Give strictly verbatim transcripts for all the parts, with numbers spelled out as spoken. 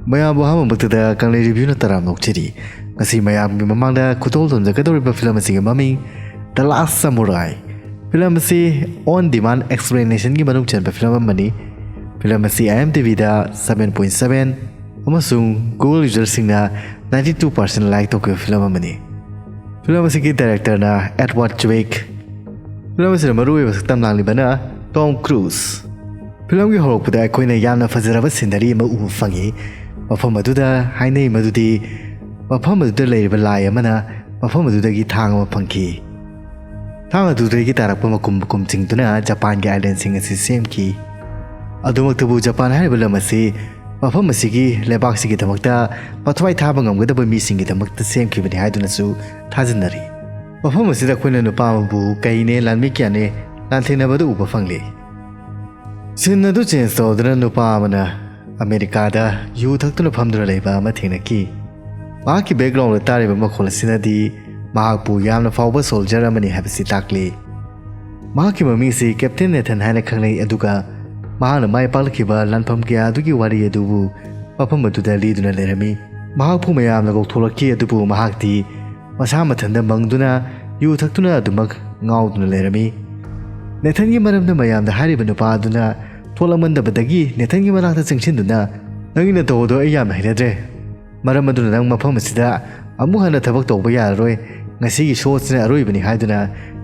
ꯃꯌꯥꯝꯕꯨ ꯑꯍꯥꯟꯕꯃꯛꯇꯗ ꯀꯪꯂꯩ ꯔꯤꯚꯤꯌꯨꯅ ꯇꯔꯥꯝꯅ ꯑꯣꯛꯆꯔꯤ꯫ ꯉꯁꯤ ꯃꯌꯥꯝꯒꯤ ꯃꯃꯥꯡꯗ ꯈꯨꯗꯣꯜ ꯇꯝꯖꯒꯗꯧꯔꯤꯕ ꯐꯤꯂꯝ ꯑꯁꯤꯒꯤ ꯃꯃꯤꯡ The Last Samurai꯫ ꯐꯤꯂꯝ ꯑꯁꯤ on demand explanationꯒꯤ ꯃꯅꯨꯡ ꯆꯟꯕ ꯐꯤꯂꯝ ꯑꯃꯅꯤ꯫ ꯐꯤꯂꯝ ꯑꯁꯤ IMDbꯗ seven point seven ꯑꯃꯁꯨꯡ Google userꯁꯤꯡꯅ ninety two percent like ꯇꯧꯈꯤꯕ ꯐꯤꯂꯝ ꯑꯃꯅꯤ꯫ ꯐꯤꯂꯝ ꯑꯁꯤꯒꯤ directorꯅ Edward Zwick꯫ ꯐꯤꯂꯝ ꯑꯁꯤꯗ ꯃꯔꯨꯑꯣꯏꯕ ꯁꯛꯇꯝ ꯂꯥꯡꯂꯤꯕꯅ Tom Cruise꯫ ꯐꯤꯂꯝꯒꯤ ꯍꯧꯔꯛꯄꯗ ꯑꯩꯈꯣꯏꯅ ꯌꯥꯝꯅ ꯐꯖꯔꯕ scenery ꯑꯃ ꯎꯕ ꯐꯪꯉꯤ꯫ ꯃꯐꯝ ꯑꯗꯨꯗ ꯍꯥꯏꯅꯩ ꯃꯗꯨꯗꯤ ꯃꯐꯝ ꯑꯗꯨꯗ ꯂꯩꯔꯤꯕ ꯂꯥꯏ ꯑꯃꯅ ꯃꯐꯝ ꯑꯗꯨꯗꯒꯤ ꯊꯥꯡ ꯑꯃ ꯐꯪꯈꯤ꯫ ꯊꯥꯡ ꯑꯗꯨꯗꯒꯤ ꯇꯥꯔꯛꯄ ꯃꯀꯨꯝ ꯃꯀꯨꯝꯁꯤꯡꯗꯨꯅ ꯖꯄꯥꯟꯒꯤ islandꯁꯤꯡ ꯑꯁꯤ ꯁꯦꯝꯈꯤ꯫ ꯑꯗꯨꯃꯛꯇꯕꯨ ꯖꯄꯥꯟ ꯍꯥꯏꯔꯤꯕ ꯂꯝ ꯑꯁꯤ ꯃꯐꯝ ꯑꯁꯤꯒꯤ ꯂꯩꯕꯥꯛꯁꯤꯒꯤꯗꯃꯛꯇ ꯃꯊ꯭ꯋꯥꯏ ꯊꯥꯕ ꯉꯝꯒꯗꯕ ꯃꯤꯁꯤꯡꯒꯤꯗꯃꯛꯇ ꯁꯦꯝꯈꯤꯕꯅꯤ ꯍꯥꯏꯗꯨꯅꯁꯨ ꯊꯥꯖꯅꯔꯤ꯫ ꯃꯐꯝ ꯑꯁꯤꯗ ꯑꯩꯈꯣꯏꯅ ꯅꯨꯄꯥ ꯑꯃꯕꯨ ꯀꯩꯅꯦ ꯂꯥꯟꯃꯤ ꯀꯌꯥꯅꯦ ꯂꯥꯟꯊꯦꯡꯅꯕꯗ ꯎꯕ ꯐꯪꯂꯤ꯫ Scene ꯑꯗꯨ change ꯇꯧꯗꯨꯅ ꯅꯨꯄꯥ ꯑꯃꯅ ꯑꯃꯦꯔꯤꯀꯥꯗ ꯌꯨ ꯊꯛꯇꯨꯅ ꯐꯝꯗꯨꯅ ꯂꯩꯕ ꯑꯃ ꯊꯦꯡꯅꯈꯤ꯫ ꯃꯍꯥꯛꯀꯤ backgroundꯗ ꯇꯥꯔꯤꯕ ꯃꯈꯣꯜ ꯑꯁꯤꯅꯗꯤ ꯃꯍꯥꯛꯄꯨ ꯌꯥꯝꯅ ꯐꯥꯎꯕ soldier ꯑꯃꯅꯤ ꯍꯥꯏꯕꯁꯤ ꯇꯥꯛꯂꯤ꯫ ꯃꯍꯥꯛꯀꯤ ꯃꯃꯤꯡ ꯑꯁꯤ Captain Nathan ꯍꯥꯏꯅ ꯈꯪꯅꯩ, ꯑꯗꯨꯒ ꯃꯍꯥꯛꯅ ꯃꯥꯏ ꯄꯥꯛꯂꯛꯈꯤꯕ ꯂꯥꯟꯐꯝ ꯀꯌꯥ ꯑꯗꯨꯒꯤ ꯋꯥꯔꯤ ꯑꯗꯨꯕꯨ ꯃꯐꯝ ꯑꯗꯨꯗ ꯂꯤꯗꯨꯅ ꯂꯩꯔꯝꯃꯤ꯫ ꯃꯍꯥꯛꯄꯨ ꯃꯌꯥꯝꯅ ꯀꯧꯊꯣꯛꯂꯛꯈꯤ, ꯑꯗꯨꯕꯨ ꯃꯍꯥꯛꯇꯤ ꯃꯁꯥ ꯃꯊꯟꯇ ꯃꯪꯗꯨꯅ ꯌꯨ ꯊꯛꯇꯨꯅ ꯑꯗꯨꯃꯛ ꯉꯥꯎꯗꯨꯅ ꯂꯩꯔꯝꯃꯤ꯫ ꯅꯦꯊꯟꯒꯤ ꯃꯔꯝꯗ ꯃꯌꯥꯝꯗ ꯍꯥꯏꯔꯤꯕ ꯅꯨꯄꯥ ꯑꯗꯨꯅ ꯊꯣꯛꯂꯛꯃꯟꯗꯕꯗꯒꯤ ꯅꯦꯊꯟꯒꯤ ꯃꯅꯥꯛꯇ ꯆꯪꯁꯤꯟꯗꯨꯅ, "ꯅꯪꯒꯤ ꯅꯇꯧ ꯑꯗꯣ ꯑꯩ ꯌꯥꯝꯅ ꯍꯩꯅꯗ꯭ꯔꯦ꯫ ꯃꯔꯝ ꯑꯗꯨꯅ ꯅꯪ ꯃꯐꯝ ꯑꯁꯤꯗ ꯑꯃꯨꯛ ꯍꯟꯅ ꯊꯕꯛ ꯇꯧꯕ ꯌꯥꯔꯔꯣꯏ꯫ ꯉꯁꯤꯒꯤ show ꯑꯁꯤꯅ ꯑꯔꯣꯏꯕꯅꯤ" ꯍꯥꯏꯗꯨꯅ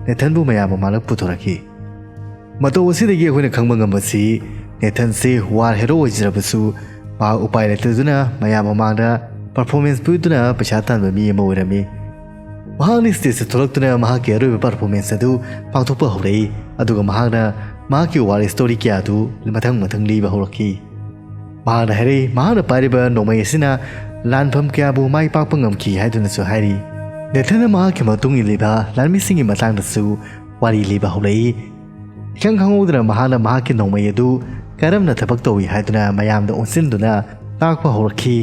ꯅꯦꯊꯟꯕꯨ ꯃꯌꯥꯝ ꯃꯃꯥꯡꯗ ꯄꯨꯊꯣꯔꯛꯈꯤ꯫ ꯃꯇꯧ ꯑꯁꯤꯗꯒꯤ ꯑꯩꯈꯣꯏꯅ ꯈꯪꯕ ꯉꯝꯕꯁꯤ ꯅꯦꯊꯟꯁꯤ war hero ꯑꯣꯏꯖꯔꯕꯁꯨ ꯃꯍꯥꯛ ꯎꯄꯥꯏ ꯂꯩꯇꯗꯨꯅ ꯃꯌꯥꯝ ꯃꯃꯥꯡꯗ performance ꯄꯤꯗꯨꯅ ꯄꯩꯁꯥ ꯇꯥꯟꯕ ꯃꯤ ꯑꯃ ꯑꯣꯏꯔꯝꯃꯤ꯫ ꯃꯍꯥꯛꯅ stageꯇ ꯊꯣꯛꯂꯛꯇꯨꯅ ꯃꯍꯥꯛꯀꯤ ꯑꯔꯣꯏꯕ performance ꯑꯗꯨ ꯄꯥꯡꯊꯣꯛꯄ ꯍꯧꯔꯛꯏ, ꯑꯗꯨꯒ ꯃꯍꯥꯛꯅ ꯃꯍꯥꯛꯀꯤ war story ꯀꯌꯥ ꯑꯗꯨ ꯃꯊꯪ ꯃꯊꯪ ꯂꯤꯕ ꯍꯧꯔꯛꯈꯤ꯫ ꯃꯍꯥꯛꯅ ꯍꯥꯏꯔꯛꯏ, ꯃꯍꯥꯛꯅ ꯄꯥꯏꯔꯤꯕ ꯅꯣꯡꯃꯩ ꯑꯁꯤꯅ ꯂꯥꯟꯐꯝ ꯀꯌꯥꯕꯨ ꯃꯥꯏ ꯄꯥꯛꯄ ꯉꯝꯈꯤ ꯍꯥꯏꯗꯨꯅꯁꯨ ꯍꯥꯏꯔꯤ꯫ ꯅꯦꯊꯟꯅ ꯃꯍꯥꯛꯀꯤ ꯃꯇꯨꯡ ꯏꯜꯂꯤꯕ ꯂꯥꯟꯃꯤꯁꯤꯡꯒꯤ ꯃꯇꯥꯡꯗꯁꯨ ꯋꯥꯔꯤ ꯂꯤꯕ ꯍꯧꯔꯛꯏ꯫ ꯏꯈꯪ ꯈꯪꯍꯧꯗꯅ ꯃꯍꯥꯛꯅ ꯃꯍꯥꯛꯀꯤ ꯅꯣꯡꯃꯩ ꯑꯗꯨ ꯀꯔꯝꯅ ꯊꯕꯛ ꯇꯧꯏ ꯍꯥꯏꯗꯨꯅ ꯃꯌꯥꯝꯗ ꯑꯣꯟꯁꯤꯟꯗꯨꯅ ꯇꯥꯛꯄ ꯍꯧꯔꯛꯈꯤ꯫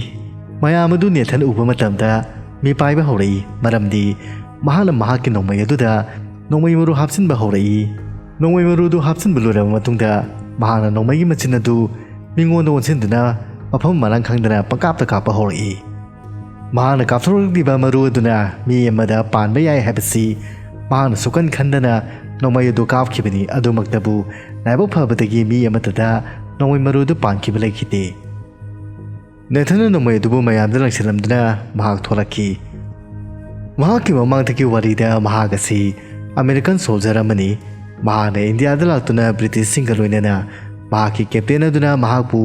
ꯃꯌꯥꯝ ꯑꯗꯨ ꯅꯦꯊꯟ ꯎꯕ ꯃꯇꯝꯗ ꯃꯤꯄꯥꯏꯕ ꯍꯧꯔꯛꯏ, ꯃꯔꯝꯗꯤ ꯃꯍꯥꯛꯅ ꯃꯍꯥꯛꯀꯤ ꯅꯣꯡꯃꯩ ꯑꯗꯨꯗ ꯅꯣꯡꯃꯩ ꯃꯔꯨ ꯍꯥꯞꯆꯤꯟꯕ ꯍꯧꯔꯛꯏ꯫ ꯅꯣꯡꯃꯩ ꯃꯔꯨꯗꯨ ꯍꯥꯞꯆꯤꯟꯕ ꯂꯣꯏꯔꯕ ꯃꯇꯨꯡꯗ ꯃꯍꯥꯛꯅ ꯅꯣꯡꯃꯩꯒꯤ ꯃꯆꯤꯟ ꯑꯗꯨ ꯃꯤꯉꯣꯟꯗ ꯑꯣꯟꯁꯤꯟꯗꯨꯅ ꯃꯐꯝ ꯃꯔꯥꯡ ꯈꯪꯗꯅ ꯄꯪꯀꯥꯞꯇ ꯀꯥꯞꯄ ꯍꯧꯔꯛꯏ꯫ ꯃꯍꯥꯛꯅ ꯀꯥꯞꯊꯣꯔꯛꯂꯤꯕ ꯃꯔꯨ ꯑꯗꯨꯅ ꯃꯤ ꯑꯃꯗ ꯄꯥꯟꯕ ꯌꯥꯏ ꯍꯥꯏꯕꯁꯤ ꯃꯍꯥꯛꯅ ꯁꯨꯛꯈꯟ ꯈꯟꯗꯅ ꯅꯣꯡꯃꯩ ꯑꯗꯨ ꯀꯥꯞꯈꯤꯕꯅꯤ꯫ ꯑꯗꯨꯃꯛꯇꯕꯨ ꯂꯥꯏꯕꯛ ꯐꯕꯗꯒꯤ ꯃꯤ ꯑꯃꯠꯇꯗ ꯅꯣꯡꯃꯩ ꯃꯔꯨ ꯑꯗꯨ ꯄꯥꯟꯈꯤꯕ ꯂꯩꯈꯤꯗꯦ꯫ ꯅꯦꯊꯟꯅ ꯅꯣꯡꯃꯩ ꯑꯗꯨꯕꯨ ꯃꯌꯥꯝꯗ ꯂꯪꯁꯤꯜꯂꯝꯗꯨꯅ ꯃꯍꯥꯛ ꯊꯣꯛꯂꯛꯈꯤ꯫ ꯃꯍꯥꯛꯀꯤ ꯃꯃꯥꯡꯗꯒꯤ ꯋꯥꯔꯤꯗ ꯃꯍꯥꯛ ꯑꯁꯤ ꯑꯃꯦꯔꯤꯀꯥꯟ ꯁꯣꯜꯖꯔ ꯑꯃꯅꯤ꯫ ꯃꯍꯥꯛꯅ ꯏꯟꯗꯤꯌꯥꯗ ꯂꯥꯛꯇꯨꯅ ꯕ꯭ꯔꯤꯇꯤꯁꯁꯤꯡꯒ ꯂꯣꯏꯅꯅ ꯃꯍꯥꯛꯀꯤ ꯀꯦꯞꯇꯦꯟ ꯑꯗꯨꯅ ꯃꯍꯥꯛꯄꯨ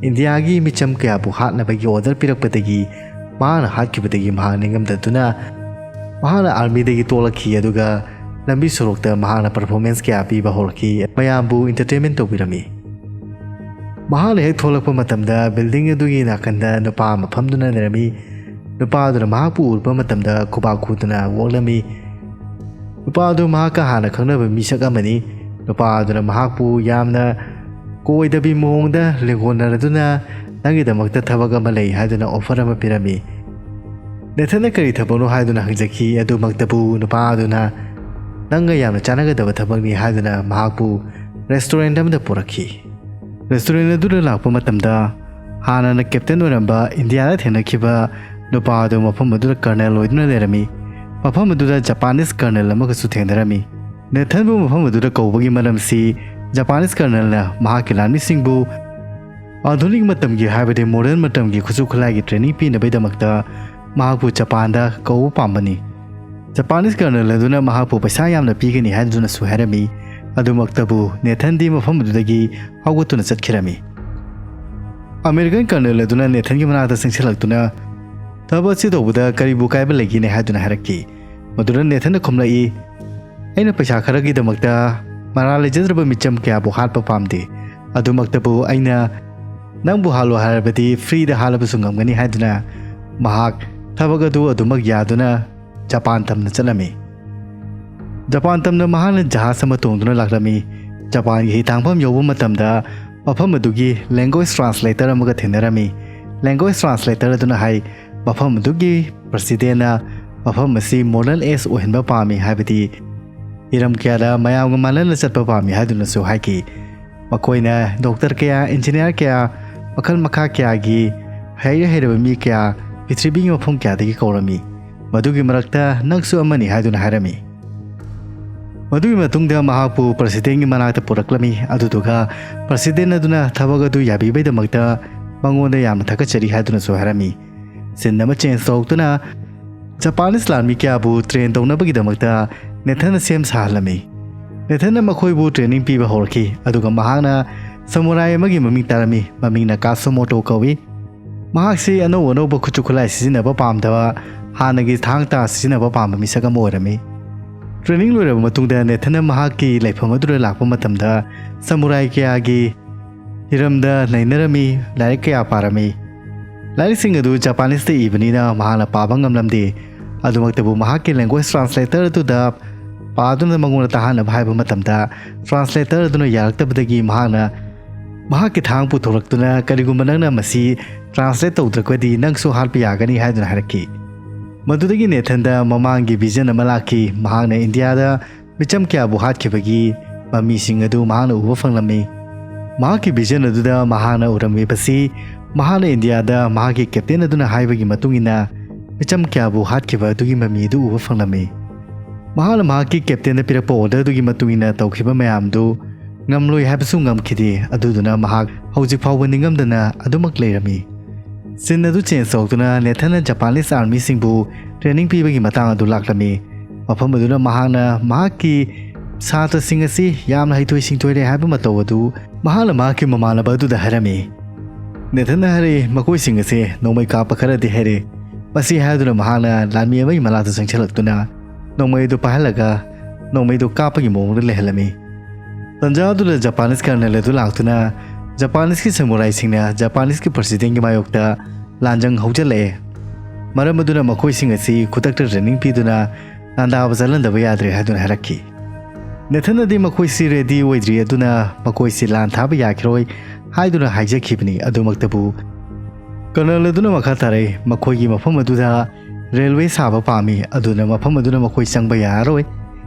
ꯏꯟꯗꯤꯌꯥꯒꯤ ꯃꯤꯆꯝ ꯀꯌꯥꯕꯨ ꯍꯥꯠꯅꯕꯒꯤ ꯑꯣꯔꯗꯔ ꯄꯤꯔꯛꯄꯗꯒꯤ ꯃꯍꯥꯛꯅ ꯍꯥꯠꯈꯤꯕꯗꯒꯤ ꯃꯍꯥꯛ ꯅꯤꯡꯉꯝꯗꯗꯨꯅ ꯃꯍꯥꯛꯅ ꯑꯥꯔꯃꯤꯗꯒꯤ ꯇꯣꯛꯂꯛꯈꯤ꯫ ꯑꯗꯨꯒ ꯂꯝꯕꯤ ꯁꯣꯔꯣꯛꯇ ꯃꯍꯥꯛꯅ ꯄꯔꯐꯣꯔꯃꯦꯟꯁ ꯀꯌꯥ ꯄꯤꯕ ꯍꯧꯔꯛꯈꯤ꯫ ꯃꯌꯥꯝꯕꯨ ꯏꯟꯇꯔꯇꯦꯟꯃꯦꯟ ꯇꯧꯕꯤꯔꯝꯃꯤ꯫ ꯃꯍꯥꯛꯅ ꯍꯦꯛ ꯊꯣꯛꯂꯛꯄ ꯃꯇꯝꯗ ꯕꯤꯜꯗꯤꯡ ꯑꯗꯨꯒꯤ ꯅꯥꯀꯟꯗ ꯅꯨꯄꯥ ꯑꯃ ꯐꯝꯗꯨꯅ ꯂꯩꯔꯝꯃꯤ꯫ ꯅꯨꯄꯥ ꯑꯗꯨꯅ ꯃꯍꯥꯛꯄꯨ ꯎꯔꯨꯕ ꯃꯇꯝꯗ ꯈꯨꯕꯥꯛ ꯈꯨꯗꯨꯅ ꯑꯣꯛꯂꯝꯃꯤ꯫ ꯅꯨꯄꯥ ꯑꯗꯨ ꯃꯍꯥꯛꯀ ꯍꯥꯟꯅ ꯈꯪꯅꯕ ꯃꯤꯁꯛ ꯑꯃꯅꯤ꯫ ꯅꯨꯄꯥ ꯑꯗꯨꯅ ꯃꯍꯥꯛꯄꯨ ꯌꯥꯝꯅ ꯀꯣꯏꯗꯕꯤ ꯃꯑꯣꯡꯗ ꯂꯦꯡꯒꯣꯟꯅꯔꯗꯨꯅ ꯅꯪꯒꯤꯗꯃꯛꯇ ꯊꯕꯛ ꯑꯃ ꯂꯩ ꯍꯥꯏꯗꯨꯅ ꯑꯣꯐꯔ ꯑꯃ ꯄꯤꯔꯝꯃꯤ꯫ ꯅꯦꯊꯟꯅ ꯀꯔꯤ ꯊꯕꯛꯅꯣ ꯍꯥꯏꯗꯨꯅ ꯍꯪꯖꯈꯤ꯫ ꯑꯗꯨꯃꯛꯇꯕꯨ ꯅꯨꯄꯥ ꯑꯗꯨꯅ ꯅꯪꯒ ꯌꯥꯝꯅ ꯆꯥꯟꯅꯒꯗꯕ ꯊꯕꯛꯅꯤ ꯍꯥꯏꯗꯨꯅ ꯃꯍꯥꯛꯄꯨ ꯔꯦꯁꯇꯨꯔꯦꯟ ꯑꯃꯗ ꯄꯨꯔꯛꯈꯤ꯫ ꯔꯦꯁꯇꯨꯔꯦꯟ ꯑꯗꯨꯗ ꯂꯥꯛꯄ ꯃꯇꯝꯗ ꯍꯥꯟꯅꯅ ꯀꯦꯞꯇꯦꯟ ꯑꯣꯏꯔꯝꯕ ꯏꯟꯗꯤꯌꯥꯗ ꯊꯦꯡꯅꯈꯤꯕ ꯅꯨꯄꯥ ꯑꯗꯨ ꯃꯐꯝ ꯑꯗꯨꯗ ꯀꯔꯅꯦꯜ ꯑꯣꯏꯗꯨꯅ ꯂꯩꯔꯝꯃꯤ꯫ ꯃꯐꯝ ꯑꯗꯨꯗ ꯖꯄꯥꯅꯤꯁ ꯀꯔꯅꯦꯜ ꯑꯃꯒꯁꯨ ꯊꯦꯡꯅꯔꯝꯃꯤ꯫ ꯅꯦꯊꯟꯕꯨ ꯃꯐꯝ ꯑꯗꯨꯗ ꯀꯧꯕꯒꯤ ꯃꯔꯝꯁꯤ ꯖꯄꯥꯅꯤꯁ ꯀꯔꯅꯦꯜꯅ ꯃꯍꯥꯛꯀꯤ ꯂꯥꯟꯃꯤꯁꯤꯡꯕꯨ ꯑꯥꯙꯨꯅꯤꯛ ꯃꯇꯝꯒꯤ ꯍꯥꯏꯕꯗꯤ ꯃꯣꯗꯔꯟ ꯃꯇꯝꯒꯤ ꯈꯨꯠꯁꯨ ꯈꯨꯠꯂꯥꯏꯒꯤ ꯇ꯭ꯔꯦꯅꯤꯡ ꯄꯤꯅꯕꯒꯤꯗꯃꯛꯇ ꯃꯍꯥꯛꯄꯨ ꯖꯄꯥꯟꯗ ꯀꯧꯕ ꯄꯥꯝꯕꯅꯤ꯫ ꯖꯄꯥꯅꯤꯁ ꯀꯔꯅꯦꯜ ꯑꯗꯨꯅ ꯃꯍꯥꯛꯄꯨ ꯄꯩꯁꯥ ꯌꯥꯝꯅ ꯄꯤꯒꯅꯤ ꯍꯥꯏꯗꯨꯅꯁꯨ ꯍꯥꯏꯔꯝꯃꯤ꯫ ꯑꯗꯨꯃꯛꯇꯕꯨ ꯅꯦꯊꯟꯗꯤ ꯃꯐꯝ ꯑꯗꯨꯗꯒꯤ ꯍꯧꯒꯠꯇꯨꯅ ꯆꯠꯈꯤꯔꯝꯃꯤ꯫ ꯑꯃꯦꯔꯤꯀꯥꯟ ꯀꯔꯅꯦꯜ ꯑꯗꯨꯅ ꯅꯦꯊꯟꯒꯤ ꯃꯅꯥꯛꯇ ꯆꯪꯁꯤꯜꯂꯛꯇꯨꯅ ꯊꯕꯛ ꯑꯁꯤ ꯇꯧꯕꯗ ꯀꯔꯤꯕꯨ ꯀꯥꯏꯕ ꯂꯩꯒꯦꯅꯦ ꯍꯥꯏꯗꯨꯅ ꯍꯥꯏꯔꯛꯈꯤ꯫ ꯃꯗꯨꯗ ꯅꯦꯊꯟꯅ ꯈꯨꯝꯂꯛꯏ, ꯑꯩꯅ ꯄꯩꯁꯥ ꯈꯔꯒꯤꯗꯃꯛꯇ ꯃꯔꯥꯜ ꯂꯩꯖꯗ꯭ꯔꯕ ꯃꯤꯆꯝ ꯀꯌꯥꯕꯨ ꯍꯥꯠꯄ ꯄꯥꯝꯗꯦ꯫ ꯑꯗꯨꯃꯛꯇꯕꯨ ꯑꯩꯅ ꯅꯪꯕꯨ ꯍꯥꯠꯂꯣ ꯍꯥꯏꯔꯕꯗꯤ ꯐ꯭ꯔꯤꯗ ꯍꯥꯠꯂꯕꯁꯨ ꯉꯝꯒꯅꯤ ꯍꯥꯏꯗꯨꯅ ꯃꯍꯥꯛ ꯊꯕꯛ ꯑꯗꯨ ꯑꯗꯨꯃꯛ ꯌꯥꯗꯨꯅ ꯖꯄꯥꯟ ꯇꯝꯅ ꯆꯠꯂꯝꯃꯤ꯫ ꯖꯄꯥꯟ ꯇꯝꯅ ꯃꯍꯥꯛꯅ ꯖꯍꯥꯖ ꯑꯃ ꯇꯣꯡꯗꯨꯅ ꯂꯥꯛꯂꯝꯃꯤ꯫ ꯖꯄꯥꯟꯒꯤ ꯍꯤꯊꯥꯡꯐꯝ ꯌꯧꯕ ꯃꯇꯝꯗ ꯃꯐꯝ ꯑꯗꯨꯒꯤ ꯂꯦꯡꯒ꯭ꯋꯦꯖ ꯇ꯭ꯔꯥꯟꯁꯂꯦꯇꯔ ꯑꯃꯒ ꯊꯦꯡꯅꯔꯝꯃꯤ꯫ ꯂꯦꯡꯒ꯭ꯋꯦꯖ ꯇ꯭ꯔꯥꯟꯁꯂꯦꯇꯔ ꯑꯗꯨꯅ ꯍꯥꯏ, ꯃꯐꯝ ꯑꯗꯨꯒꯤ ꯄ꯭ꯔꯁꯤꯗꯦꯟꯅ ꯃꯐꯝ ꯑꯁꯤ ꯃꯣꯗꯔꯟ ꯑꯦꯖ ꯑꯣꯏꯍꯟꯕ ꯄꯥꯝꯃꯤ, ꯍꯥꯏꯕꯗꯤ ꯍꯤꯔꯝ ꯀꯌꯥꯗ ꯃꯌꯥꯝꯒ ꯃꯥꯟꯅꯅ ꯆꯠꯄ ꯄꯥꯝꯃꯤ ꯍꯥꯏꯗꯨꯅꯁꯨ ꯍꯥꯏꯈꯤ꯫ ꯃꯈꯣꯏꯅ ꯗꯣꯛꯇꯔ ꯀꯌꯥ, ꯏꯟꯖꯤꯅꯤꯌꯥꯔ ꯀꯌꯥ, ꯃꯈꯜ ꯃꯈꯥ ꯀꯌꯥꯒꯤ ꯍꯩꯔ ꯍꯩꯔꯕ ꯃꯤ ꯀꯌꯥ ꯄ꯭ꯔꯤꯊꯤꯕꯤꯒꯤ ꯃꯐꯝ ꯀꯌꯥꯗꯒꯤ ꯀꯧꯔꯝꯃꯤ꯫ ꯃꯗꯨꯒꯤ ꯃꯔꯛꯇ ꯅꯪꯁꯨ ꯑꯃꯅꯤ ꯍꯥꯏꯗꯨꯅ ꯍꯥꯏꯔꯝꯃꯤ꯫ ꯃꯗꯨꯒꯤ ꯃꯇꯨꯡꯗ ꯃꯍꯥꯛꯄꯨ ꯄ꯭ꯔꯁꯤꯗꯦꯟꯒꯤ ꯃꯅꯥꯛꯇ ꯄꯨꯔꯛꯂꯝꯃꯤ, ꯑꯗꯨꯗꯨꯒ ꯄ꯭ꯔꯁꯤꯗꯦꯟ ꯑꯗꯨꯅ ꯊꯕꯛ ꯑꯗꯨ ꯌꯥꯕꯤꯕꯩꯗꯃꯛꯇ ꯃꯉꯣꯟꯗ ꯌꯥꯝꯅ ꯊꯥꯒꯠꯆꯔꯤ ꯍꯥꯏꯗꯨꯅꯁꯨ ꯍꯥꯏꯔꯝꯃꯤ꯫ ꯁꯤꯟ ꯑꯃ ꯆꯦꯟꯖ ꯇꯧꯔꯛꯇꯨꯅ ꯖꯄꯥꯅꯤꯁ ꯂꯥꯟꯃꯤ ꯀꯌꯥꯕꯨ ꯇ꯭ꯔꯦꯟ ꯇꯧꯅꯕꯒꯤꯗꯃꯛꯇ ꯅꯦꯊꯟꯅ ꯁꯦꯝ ꯁꯥꯍꯜꯂꯝꯃꯤ꯫ ꯅꯦꯊꯟꯅ ꯃꯈꯣꯏꯕꯨ ꯇ꯭ꯔꯦꯅꯤꯡ ꯄꯤꯕ ꯍꯧꯔꯛꯈꯤ, ꯑꯗꯨꯒ ꯃꯍꯥꯛꯅ ꯁꯃꯨꯔꯥꯏ ꯑꯃꯒꯤ ꯃꯃꯤꯡ ꯇꯥꯔꯝꯃꯤ, ꯃꯃꯤꯡꯅ ꯀꯥꯁꯣꯃꯣꯇꯣ ꯀꯧꯏ꯫ ꯃꯍꯥꯛꯁꯤ ꯑꯅꯧ ꯑꯅꯧꯕ ꯈꯨꯠꯁꯨ ꯈꯨꯠꯂꯥꯏ ꯁꯤꯖꯤꯟꯅꯕ ꯄꯥꯝꯗꯕ, ꯍꯥꯟꯅꯒꯤ ꯊꯥꯡ ꯇꯥ ꯁꯤꯖꯤꯟꯅꯕ ꯄꯥꯝꯕ ꯃꯤꯁꯛ ꯑꯃ ꯑꯣꯏꯔꯝꯃꯤ꯫ ꯇ꯭ꯔꯦꯅꯤꯡ ꯂꯣꯏꯔꯕ ꯃꯇꯨꯡꯗ ꯅꯦꯊꯟꯅ ꯃꯍꯥꯛꯀꯤ ꯂꯩꯐꯝ ꯑꯗꯨꯗ ꯂꯥꯛꯄ ꯃꯇꯝꯗ ꯁꯃꯨꯔꯥꯏ ꯀꯌꯥꯒꯤ ꯍꯤꯔꯝꯗ ꯅꯩꯅꯔꯝꯃꯤ, ꯂꯥꯏꯔꯤꯛ ꯀꯌꯥ ꯄꯥꯔꯝꯃꯤ꯫ ꯂꯥꯏꯔꯤꯛꯁꯤꯡ ꯑꯗꯨ ꯖꯄꯥꯅꯤꯁꯇ ꯏꯕꯅꯤꯅ ꯃꯍꯥꯛꯅ ꯄꯥꯕ ꯉꯝꯂꯝꯗꯦ꯫ ꯑꯗꯨꯃꯛꯇꯕꯨ ꯃꯍꯥꯛꯀꯤ ꯂꯦꯡꯒ꯭ꯋꯦꯖ ꯇ꯭ꯔꯥꯟꯁꯂꯦꯇꯔ ꯑꯗꯨꯗ ꯄꯥꯗꯨꯅ ꯃꯉꯣꯟꯗ ꯇꯥꯍꯟꯅꯕ ꯍꯥꯏꯕ ꯃꯇꯝꯗ ꯇ꯭ꯔꯥꯟꯁꯂꯦꯇꯔ ꯑꯗꯨꯅ ꯌꯥꯔꯛꯇꯕꯗꯒꯤ ꯃꯍꯥꯛꯅ ꯃꯍꯥꯛꯀꯤ ꯊꯥꯡ ꯄꯨꯊꯣꯔꯛꯇꯨꯅ, "ꯀꯔꯤꯒꯨꯝꯕ ꯅꯪꯅ ꯃꯁꯤ ꯇ꯭ꯔꯥꯟꯁꯂꯦꯠ ꯇꯧꯗ꯭ꯔꯒꯗꯤ ꯅꯪꯁꯨ ꯍꯥꯠꯄ ꯌꯥꯒꯅꯤ" ꯍꯥꯏꯗꯨꯅ ꯍꯥꯏꯔꯛꯈꯤ꯫ ꯃꯗꯨꯗꯒꯤ ꯅꯦꯊꯟꯗ ꯃꯃꯥꯡꯒꯤ ꯚꯤꯖꯟ ꯑꯃ ꯂꯥꯛꯈꯤ꯫ ꯃꯍꯥꯛꯅ ꯏꯟꯗꯤꯌꯥꯗ ꯃꯤꯆꯝ ꯀꯌꯥꯕꯨ ꯍꯥꯠꯈꯤꯕꯒꯤ ꯃꯃꯤꯁꯤꯡ ꯑꯗꯨ ꯃꯍꯥꯛꯅ ꯎꯕ ꯐꯪꯂꯝꯃꯤ꯫ ꯃꯍꯥꯛꯀꯤ ꯚꯤꯖꯟ ꯑꯗꯨꯗ ꯃꯍꯥꯛꯅ ꯎꯔꯝꯃꯤꯕꯁꯤ ꯃꯍꯥꯛꯅ ꯏꯟꯗꯤꯌꯥꯗ ꯃꯍꯥꯛꯀꯤ ꯀꯦꯞꯇꯦꯟ ꯑꯗꯨꯅ ꯍꯥꯏꯕꯒꯤ ꯃꯇꯨꯡ ꯏꯟꯅ ꯃꯤꯆꯝ ꯀꯌꯥꯕꯨ ꯍꯥꯠꯈꯤꯕ ꯑꯗꯨꯒꯤ ꯃꯃꯤ ꯑꯗꯨ ꯎꯕ ꯐꯪꯂꯝꯃꯤ꯫ ꯃꯍꯥꯛꯅ ꯃꯍꯥꯛꯀꯤ ꯀꯦꯞꯇꯦꯟꯗ ꯄꯤꯔꯛꯄ ꯑꯣꯔꯗꯔ ꯑꯗꯨꯒꯤ ꯃꯇꯨꯡ ꯏꯟꯅ ꯇꯧꯈꯤꯕ ꯃꯌꯥꯝꯗꯨ ꯉꯝꯂꯣꯏ ꯍꯥꯏꯕꯁꯨ ꯉꯝꯈꯤꯗꯦ꯫ ꯑꯗꯨꯗꯨꯅ ꯃꯍꯥꯛ ꯍꯧꯖꯤꯛ ꯐꯥꯎꯕ ꯅꯤꯡꯉꯝꯗꯅ ꯑꯗꯨꯃꯛ ꯂꯩꯔꯝꯃꯤ꯫ ꯁꯤꯟ ꯑꯗꯨ ꯆꯦꯟꯖ ꯇꯧꯔꯛꯇꯨꯅ ꯅꯦꯊꯟꯅ ꯖꯄꯥꯅꯤꯁ ꯑꯥꯔꯃꯤꯁꯤꯡꯕꯨ ꯇ꯭ꯔꯦꯅꯤꯡ ꯄꯤꯕꯒꯤ ꯃꯇꯥꯡ ꯑꯗꯨ ꯂꯥꯛꯂꯝꯃꯤ꯫ ꯃꯐꯝ ꯑꯗꯨꯗ ꯃꯍꯥꯛꯅ ꯃꯍꯥꯛꯀꯤ ꯁꯥꯇ꯭ꯔꯁꯤꯡ ꯑꯁꯤ ꯌꯥꯝꯅ ꯍꯩꯊꯣꯏ ꯁꯤꯡꯊꯣꯏꯔꯦ ꯍꯥꯏꯕ ꯃꯇꯧ ꯑꯗꯨ ꯃꯍꯥꯛꯅ ꯃꯍꯥꯛꯀꯤ ꯃꯃꯥꯟꯅꯕ ꯑꯗꯨꯗ ꯍꯥꯏꯔꯝꯃꯤ꯫ ꯅꯦꯊꯟꯅ ꯍꯥꯏꯔꯛꯏ, "ꯃꯈꯣꯏꯁꯤꯡ ꯑꯁꯤ ꯅꯣꯡꯃꯩ ꯀꯥꯞꯄ ꯈꯔꯗꯤ ꯍꯩꯔꯦ"꯫ ꯃꯁꯤ ꯍꯥꯏꯗꯨꯅ ꯃꯍꯥꯛꯅ ꯂꯥꯟꯃꯤ ꯑꯃꯒꯤ ꯃꯅꯥꯛꯇ ꯆꯪꯁꯤꯜꯂꯛꯇꯨꯅ ꯅꯣꯡꯃꯩ ꯑꯗꯨ ꯄꯥꯏꯍꯜꯂꯒ ꯅꯣꯡꯃꯩꯗꯨ ꯀꯥꯞꯄꯒꯤ ꯃꯑꯣꯡꯗ ꯂꯩꯍꯜꯂꯝꯃꯤ꯫ ꯇꯟꯖꯥ ꯑꯗꯨꯗ ꯖꯄꯥꯅꯤꯁ ꯀꯔꯅꯦꯜ ꯑꯗꯨ ꯂꯥꯛꯇꯨꯅ ꯖꯄꯥꯅꯤꯁꯀꯤ ꯁꯃꯨꯔꯥꯏꯁꯤꯡꯅ ꯖꯄꯥꯅꯤꯁꯀꯤ ꯄ꯭ꯔꯁꯤꯗꯦꯟꯒꯤ ꯃꯥꯌꯣꯛꯇ ꯂꯥꯟꯖꯪ ꯍꯧꯖꯤꯜꯂꯛꯑꯦ꯫ ꯃꯔꯝ ꯑꯗꯨꯅ ꯃꯈꯣꯏꯁꯤꯡ ꯑꯁꯤ ꯈꯨꯗꯛꯇ ꯇ꯭ꯔꯦꯅꯤꯡ ꯄꯤꯗꯨꯅ ꯂꯥꯟꯗꯥꯕ ꯆꯠꯍꯟꯗꯕ ꯌꯥꯗ꯭ꯔꯦ ꯍꯥꯏꯗꯨꯅ ꯍꯥꯏꯔꯛꯈꯤ꯫ ꯅꯦꯊꯟꯅꯗꯤ ꯃꯈꯣꯏꯁꯤ ꯔꯦꯗꯤ ꯑꯣꯏꯗ꯭ꯔꯤ, ꯑꯗꯨꯅ ꯃꯈꯣꯏꯁꯤ ꯂꯥꯟ ꯊꯥꯕ ꯌꯥꯈꯤꯔꯣꯏ ꯍꯥꯏꯗꯨꯅ ꯍꯥꯏꯖꯈꯤꯕꯅꯤ꯫ ꯑꯗꯨꯃꯛꯇꯕꯨ ꯀꯔꯅꯦꯜ ꯑꯗꯨꯅ ꯃꯈꯥ ꯇꯥꯔꯛꯏ, "ꯃꯈꯣꯏꯒꯤ ꯃꯐꯝ ꯑꯗꯨꯗ ꯔꯦꯜꯋꯦ ꯁꯥꯕ ꯄꯥꯝꯃꯤ, ꯑꯗꯨꯅ ꯃꯐꯝ ꯑꯗꯨꯗ ꯃꯈꯣꯏ ꯆꯪꯕ ꯌꯥꯔꯔꯣꯏ꯫